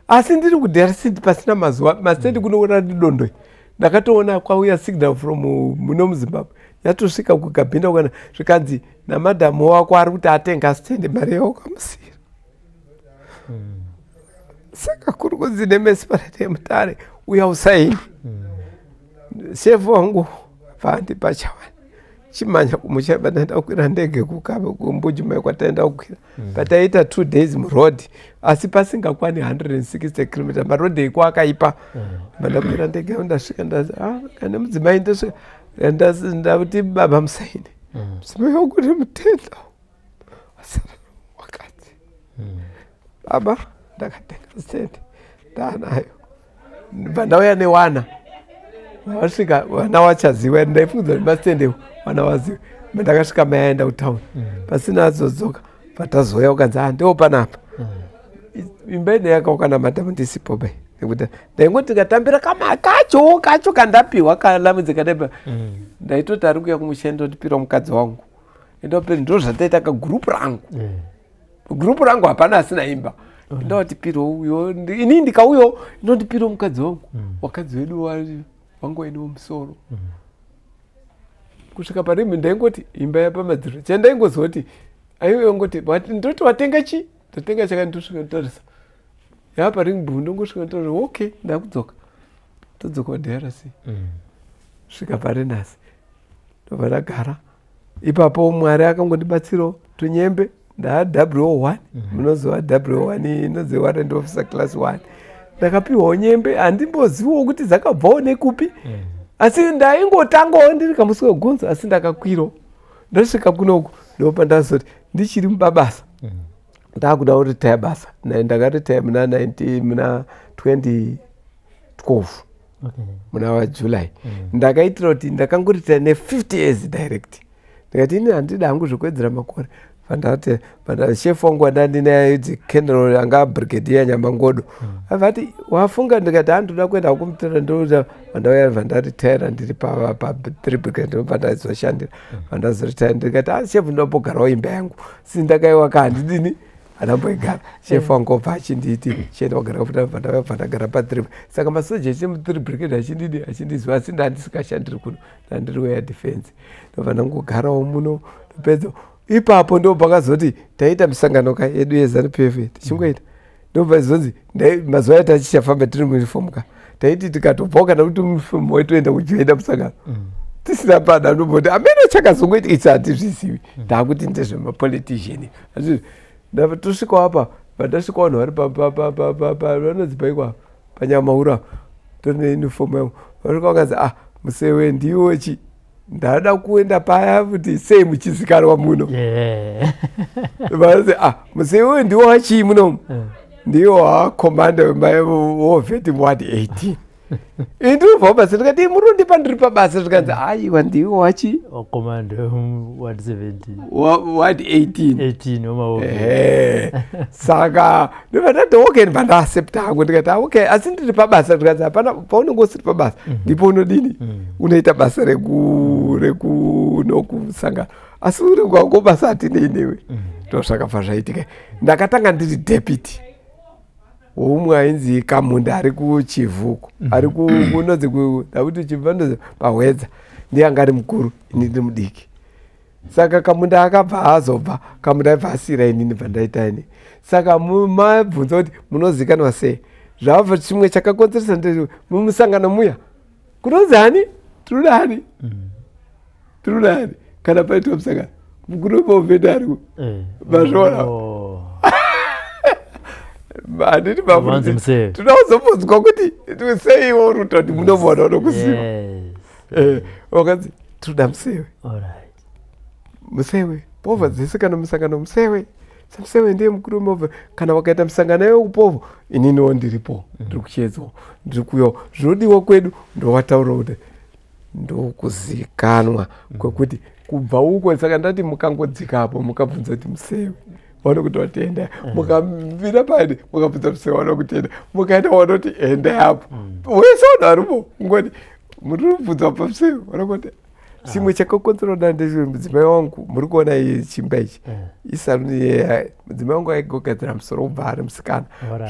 Speaker 6: Asi ndiri kuDRC pasina mazuva mastendi kunoona ndidondoi. Ndakatoona kwauya signal from muno muZimbabwe yatosvika kugabhinda kana zvikanzi namadhamu wako ari kuti atenga stendi mari yawakamusiyira. Saka kuri kunzi nemesparate yemutare uya usaini. Shefu wangu paandipa chawani chimanya kumucha pandaenda kukwira ndege kukabe kumbujimai kwataenda kukwira. Pataita 2 days muroad asi pasingakwani 160 km maroad eko akaipa. Pandakwira ndege ndasvika kane mudzimai ndasvika ndakuti baba musaini. Mudzimai wangu ndimutenda wakati baba ndakatenga stendi ndaanayo. Pandauya newana vasvika vana vachaziva ndaifungidza kuti mastendi vana vaziva. Ndakasvika mai aenda kutauni pasina azodzoka patazouya ukanzi ndiwo panapa. Imba ine yakaukana madhamu ndisipo bai nekuti ndaingoti ndikatambira kacho kacho kandapiwa kalamidzi kandapiwa ndaitoti ari kuuya kumusha ndotipira mukadzi wangu. Ndoperi ndo zvataita kagurupu rangu. Gurupu rangu hapana asina imba. Ndotipira uyo ini ndikauyo ndotipira mukadzi wangu. Wakadzi wedu wangoinewo musoro. Kusvika parimi ndaingoti imba yapamadziro. Chandaingozoti aiwe ngoti ndoti watenga chi? Ndatenga chakati ndosvika ndotarisa. Yapa ring ndongosvika ndotarisa okay ndakudzoka. Todzoka kuDRC. Svika pari nhasi. Ndobva ndagara. Ipapo Mwari akangondibatsirawo tunyembe nda W1 munozova W1 inonzi warrant officer class 1. Ndakapiwawo nyembe handimbozivawo kuti dzakabvawo nekupi. Asi ndaingotangawo ndiri kamusi wegonzo asi ndakakwirawo. Ndasvika kunoku ndopa ndazoti ndichiri mubabasa. Ndakuda kuritaya basa. Ndakaritaya muna 2012. Muna waJuly. Ndakaitira kuti ndakangoritaya ne 50 years direct. Ndikati ini handida hangu zvekuwedzera makore. Pandati shefu wangu wandandinaye General anga brigadier Nyamangodo. Avati wafunga ndikati handoda kuenda kumutera ndoda vandauya vandaritayira ndiri pa 3 brigade ndopandazoshandira. Vandazoritayira ndikati shefu ndombogarawo imba yangu. Si ndakaiwaka handidini andamboigara. Shefu wangu obva achinditi chienda kugara futi vandauya vandagara pa 3. Saka masoja echemu 3 brigade achindidi achindiziva asi ndandisingashandiri kuno ndandiri weya defense. Ndobva ndangogarawo muno ndopedza. Ipapo ndo pakazoti taita misangano yedu yeZANU PF tichingoita. Ndobva zvonzi mazuva aya tichafamba tiri muuniform ka. Taiti tikatobvawo kana kuti uniform waitoenda kujoina musangano. Tisina pada ndomboti amene chakazongoita itsi hatizvizivi. Ndakuti ndezvemapolitician. Tosvikawo apa pandasvika vanhu vari vanonzi paikwa panyamaura tori neuniform yangu. Vasvika vakanzi musewe ndiwo chi. Ndada kuenda paya kuti sei muchizikanwa muno. Vanzi musewe ndiwo wachii muno. Ndiwo wakomanda wovheti ward 18. Ini ndinobvawo basa ndikati murundi pandiri pabasa zvikanzi aiwa ndiwo wachi
Speaker 5: commander ward 17
Speaker 6: ward 18
Speaker 5: 18
Speaker 6: Saka ndobva ndati okay ndibva ndaaccepta hangu ndikati okay asi ndiri pabasa zvikanzi hapana paunenge usiri pabasa ndipo unodini unoita basa rekunokusangana asi uri kwangu basa hatinei newe. Ndozvakabva zvaitika. Ndakatanga ndiri deputy umwe ainzi Kamunda ari kuChivhuku ari kunonzi ndakuti Chivhu anonzi Pahwedza ndiye anga ari mukuru ini ndiri mudiki. Saka Kamunda akabva azobva Kamunda aibva asiyira inini bva ndaita ini. Saka mabvunza kuti munozikanwa sei zvabva chimwe chakakonzeresa ndezve mumusangano muya kunonzi ani tinoda ani tinoda ani kana paitwa musangano mukuru wemaovheti ariko mazviona. Handiti mabvunzi tinozobvunzwa kuti seiwo uri kutoti munomuona unokuziva. Wakanzi tinoda Musewe. Musewe povha dzese kana musangano Musewe. Musewe ndiye mukuru wemovha kana wakaita musangano yekupovha ininiwo ndiripo ndiri kuchiedzawo ndiri kuuyawo zvinodiwa kwedu ndowataura kuti Ndokuzikanwa kwekuti kubva uko. Saka ndati mukangodzikapo, mukabvunza kuti Musewe, vanokuti watenda. Mukamira pani, mukabvunza Musewe, vanokutenda. Mukaenda, vanoti enda apo. Wese vanhu varimo, ngoti muri kubvunza paMusewe, vanokoti. Chimwe chakakonzerwa ndechekuti mudzimai wangu, muri kuona iyi chimba ichi, isaluni. Mudzimai wangu aigogadzira musoro kubva ari musikana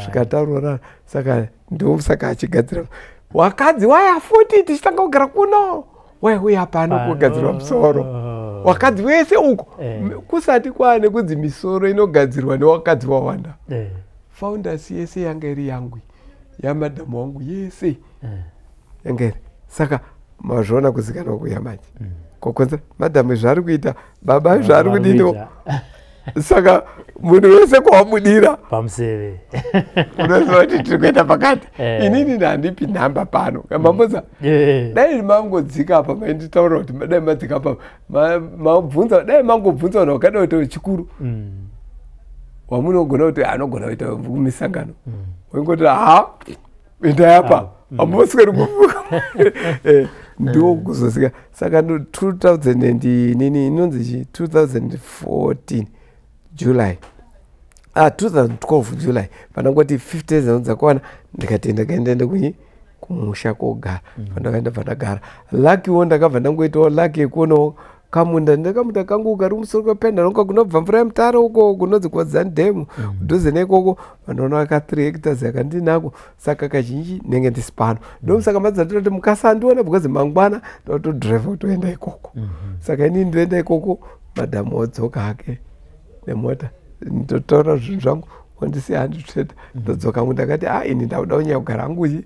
Speaker 6: svikataurora. Saka ndosaka achigadzira. Wakadzi waya futi tichitanga kugara kuno, waiuya pano kugadzirwa musoro. Wakadzi wese uko, kusati kwaane kunzi misoro inogadzirwa newakadzi wawanda. Founders yese yanga iri yangu, yamadhamu wangu yese yanga iri. Saka mazviona kuzikanwa kuya manje kokonzera madhamu zvaari kuita, baba zvaari kudiniwo. Saka munhu wese kwawabudira
Speaker 5: paMuseve.
Speaker 6: Unoziva kuti tiri kuenda pakati. Inini handipi nhamba pano kamamboza. Dai mangodzika apa, mainditaura kuti dai madzika apa, mabvunza, dai mangobvunza vanhu vakada kuita chikuru wamunogona kuti anogona kuita misangano, waingoti ha, endai apa, hamosweri kuvuka. Ndo kuzosika. Saka 2000 and nini, inonzi chi 2014 July, 2012 July, pandangoti 50 years dzangu dzakwana, ndikati ndakaendaenda kunyi kumusha kogara. Pandakaenda, pandagara lakiwo, ndakabva ndangoitawo laki yekuonawo kamunda. Ndakamunda kangu kari kumusoro kwependa nonga kunobva mvura yemutare uko kunonzi Kwadzani Dam, kudhuze nekoko. Vandoona ka 3 hectares yakandinako. Saka kazhinji ndinenge ndisi pano. Ndomusaka madzatoti mukasandiona, because mangwana ndotodhiraivha kutoenda ikoko. Saka inini ndoenda ikoko, madhamu odzoka hake nemota, ndotaura zvinhu zvangu, ondisiya handitsveta, ndodzoka hangu. Ndakati a, ini ndakuda kunyanya kugara hanguchi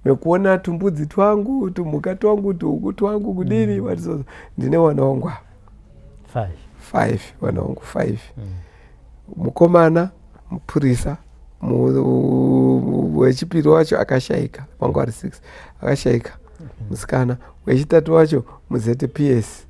Speaker 6: mekuona tumbudzi twangu, tumhuka twangu, tuhuku twangu, kudini watizozo. Ndine wana wangu ava.
Speaker 5: Five.
Speaker 6: Five, vana vangu five. Mukomana mupurisa, wechipiri wacho akashayika, vangu vari six, akashayika musikana. Wechitatu wacho muZPS.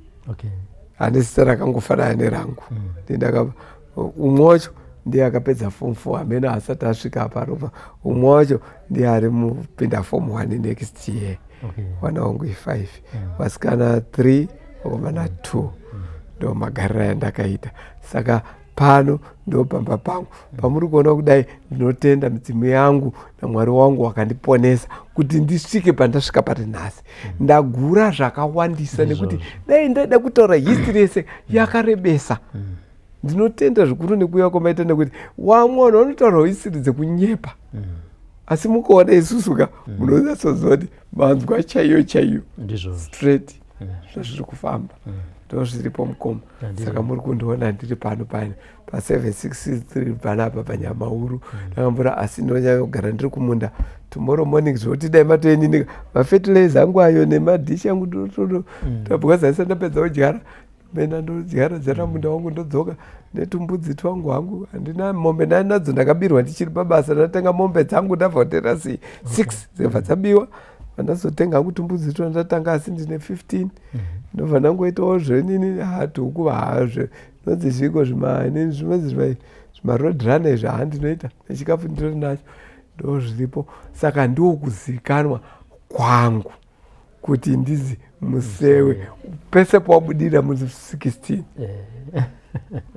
Speaker 6: Hane zita rakangofanana nerangu. Ndindakaba umwe wacho ndiye akapedza form 4, hamene asati asvika aparova. Umwe wacho ndiye ari mupinda form 1 next year. Vana vangu i5, vasikana 3, vakomana 2. Ndo magariro andakaita. Saka pano ndo pamba pangu pamuri kuona kudai. Ndinotenda midzimu yangu naMwari wangu wakandiponesa kuti ndisvike pandasvika pari nhasi. Ndagura zvakawandisa nekuti dai ndaida kutaura history yese, yakarebesa. Ndinotenda zvikuru nekuuya kwamaita, nekuti wamwe vanhu vanotaura history dzekunyepa, asi mukaona isusu ka, munonyatsoziva kuti manzwa chaiyo chaiyo, straight zvazviri kufamba. Ndo zviripo, mukoma. Saka muri kundiona ndiri pano pano pa763 panapa paNyamauru. Ndakambora, asi ndonyanya kugara ndiri kumunda. Tomorrow morning zvoti dai matoeninika mafertilizer angu ayo nemadhishi angu, because aisa ndapedza kudyara, mena ndodyara dyara munda wangu, ndodzoka netumbudzi twangu hangu. Handina mombe, ndanadzo, ndakabirwa ndichiri pabasa. Ndatenga mombe dzangu, ndabva kuterasi 6, dzikabva dzabiwa. Vandazotenga hangu tumbudzi two, ndatanga, asi ndine 15. Ndobva ndangoitawo zvenini hatuku hazve nonzi zviko zvimanini zvinonzi zvimaroad izvi, handinoita nechikafu ndiri nacho, ndo zviripo. Saka ndokuzikanwa kwangu kuti ndizi Musewe. Pese pawabudira musi 16,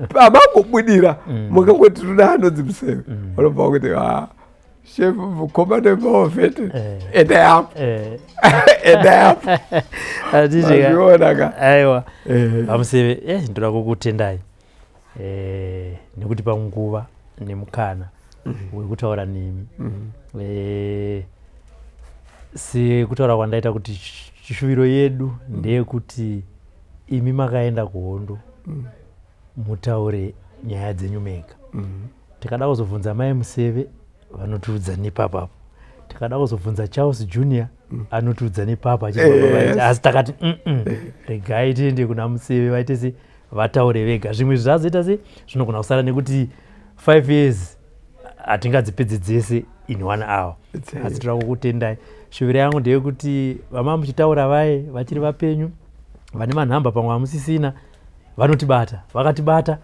Speaker 6: pamangobudira, mukangoti ruda anonzi Musewe, vanobva kuti a chef mukomana maovhete, enda yapo, enda yapo. Mazviona ka?
Speaker 5: Aiwa, vaMuseve, ndoda kukutendai nekuti panguva nemukana wekutaura nemi. Sekutaura kwandaita kuti shuviro yedu ndeyekuti imi makaenda kuhondo mutaure nyaya dzenyu mega. Tikada kuzobvunza mai Museve, vanotiudza nepapapo. Tikada kuzobvunza Charles Junior, anotiudza nepapa. Asi takati regai tiende kuna Museve, vaite se vataure vega. Zvimwe zvazoita se zvinogona kusara nekuti 5 years hatingadzipedze dzese in one hour. Asi toda kukutendai. Shuviro yangu ndeyekuti vama muchitaura vaye vachiri vapenyu, vane manhamba, pamwe hamusisina, vanotibata, vakatibata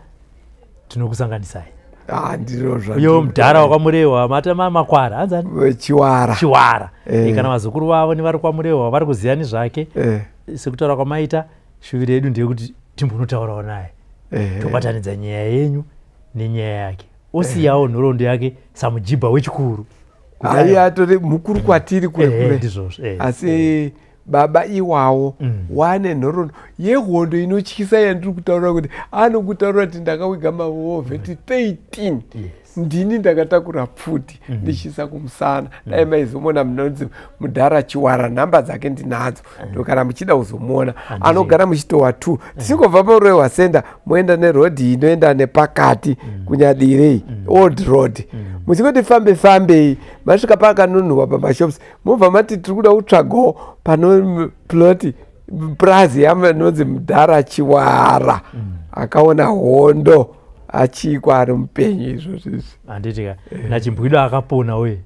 Speaker 5: tinokusanganisai.
Speaker 6: Ah, ndiro
Speaker 5: Uyo mudhara wakaMurehwa matama makwara hanzani?
Speaker 6: Chiwara.
Speaker 5: Chiwara. Kana vazukuru vavo nevari kwaMurehwa vari kuziva nezvake. Sekutaura kwamaita, shuviro yedu ndeyekuti timbonotaurawo naye. Tobatanidza nyaya yenyu nenyaya yake. Osiyawo nhoroondo yake samujibha wechikuru.
Speaker 6: Ai, atori mukuru kwatiri kure kure.
Speaker 5: Ndizvozvo.
Speaker 6: Asi baba iwawo wane nhoroondo yehondo inotyisa yandiri kutaura kuti anokutaura kuti ndakawiga mawar vet 13. Ndini ndakatakura pfuti ndichiisa kumusana. Dai maizomuona, munonzi mudhara Chiwara, nhamba dzake ndinadzo. Ndokana muchida kuzomuona, anogara muchitowa 2 tichingobva paRurehwa Center, moenda nerodhi inoenda nepakati kunyadirei, old road. Muchingoti fambe fambei, masvika pakanunhuwa pamashops, mobva mati tiri kuda kutsvagawo pano ploti purazi yamanonzi mudhara Chiwara, akaona hondo achikwa ari mupenyu izvozvo izvi.
Speaker 5: Handiti ka nachimbwido akapona uye?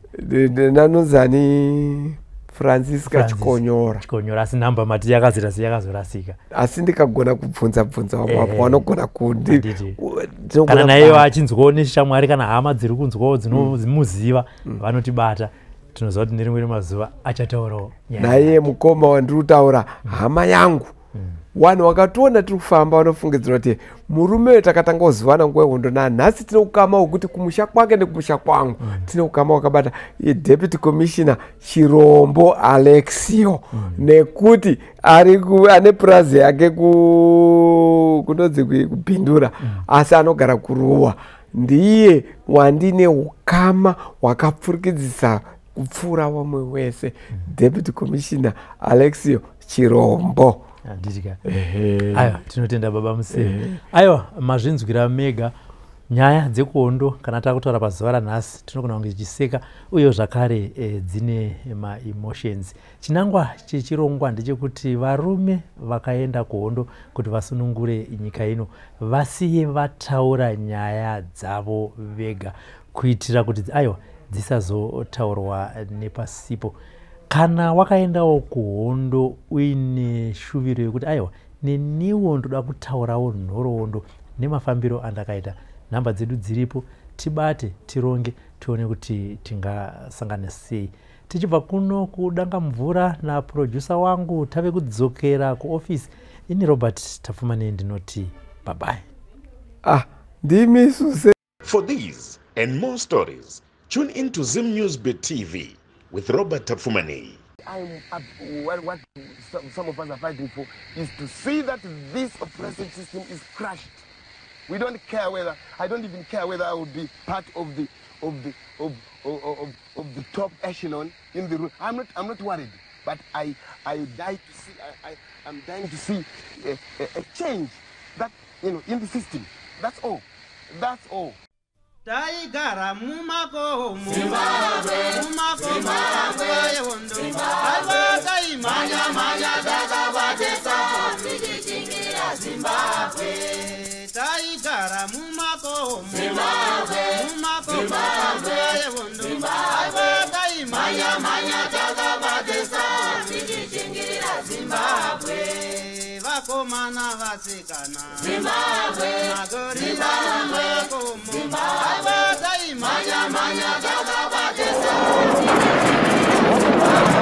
Speaker 6: Nanonzani Francisca.
Speaker 5: Francis.
Speaker 6: Chikonyora.
Speaker 5: Chikonyora, asi nhamba mati yakazirasi yakazorasika.
Speaker 6: Asi ndikagona kubvunza bvunza vamwe vanogona kundi
Speaker 5: Handiti.
Speaker 6: Ndinogona
Speaker 5: Kana naiyo
Speaker 6: kubata.
Speaker 5: achinzwawo neshamwari kana hama dziri kunzwawo dzinomuziva, vanotibata. Tinoziva kuti nerimwe remazuva achataurawo nyaya
Speaker 6: Naiye
Speaker 5: yake.
Speaker 6: mukoma wandiri kutaura, hama yangu, vanhu vakationa tiri kufamba vanofungidzira kuti murume uyu takatanga kuzivana nguva yehondo. Nanhasi tine ukama hwekuti kumusha kwake nekumusha kwangu tine ukama wakabata. Deputy Commissioner Chirombo Alexio, nekuti ari ane purazi yake kunonzi kuBindura, asi anogara kuRuwa. Ndiye wandine ukama hwakapfurikidzisa kupfuura vamwe wese, Deputy Commissioner Alexio Chirombo.
Speaker 5: Handiti ka? Aiwa, tinotenda baba Museve. Aiwa, mazvinzwira mega nyaya dzekuhondo. Kana takutaura pazuva ranhasi, tinogona kunge tichiseka uye zvakare dzine maemotions. Chinangwa chechirongwa ndechekuti varume vakaenda kuhondo kuti vasunungure nyika ino vasiye vataura nyaya dzavo vega, kuitira kuti aiwa, dzisazotaurwa nepasipo. Kana wakaendawo kuhondo uine shuviro yekuti aiwa, neniwo ndoda kutaurawo nhoroondo nemafambiro andakaita, nhamba dzedu dziripo, tibate, tironge, tione kuti tingasangana sei. Tichibva kuno kudanga mvura naproducer wangu, tave kudzokera kuofisi. Ini Robert Tapfumanei ndinoti bye.
Speaker 6: Ah, ndimi suse.
Speaker 4: For these and more stories, tune in to Zim News Bit TV with Robert Tapfumanei.
Speaker 1: What some of us are fighting for is to see that this oppressive system is crushed. We don't care whether, I don't even care whether I will be part of the top echelon in the room. I'm not worried, but I die to see, I'm dying to see a change that in the system. That's all. That's all.
Speaker 2: Taigara mumakomo, mumakomo nguva yehondo. Aiwa, taimhanya-mhanya takabatisa
Speaker 3: tichichingira Zimbabwe.
Speaker 2: Taigara mumakomo, mumakomo nguva yehondo. Aiwa, taimhanya-mhanya takabatisa
Speaker 3: tichichingira Zimbabwe.
Speaker 2: Vakomana, vasikana,
Speaker 3: Zimbabwe.
Speaker 2: Magorila mumakomo. Aiwa, taimhanya-mhanya
Speaker 3: takabatisa tichichingira Zimbabwe.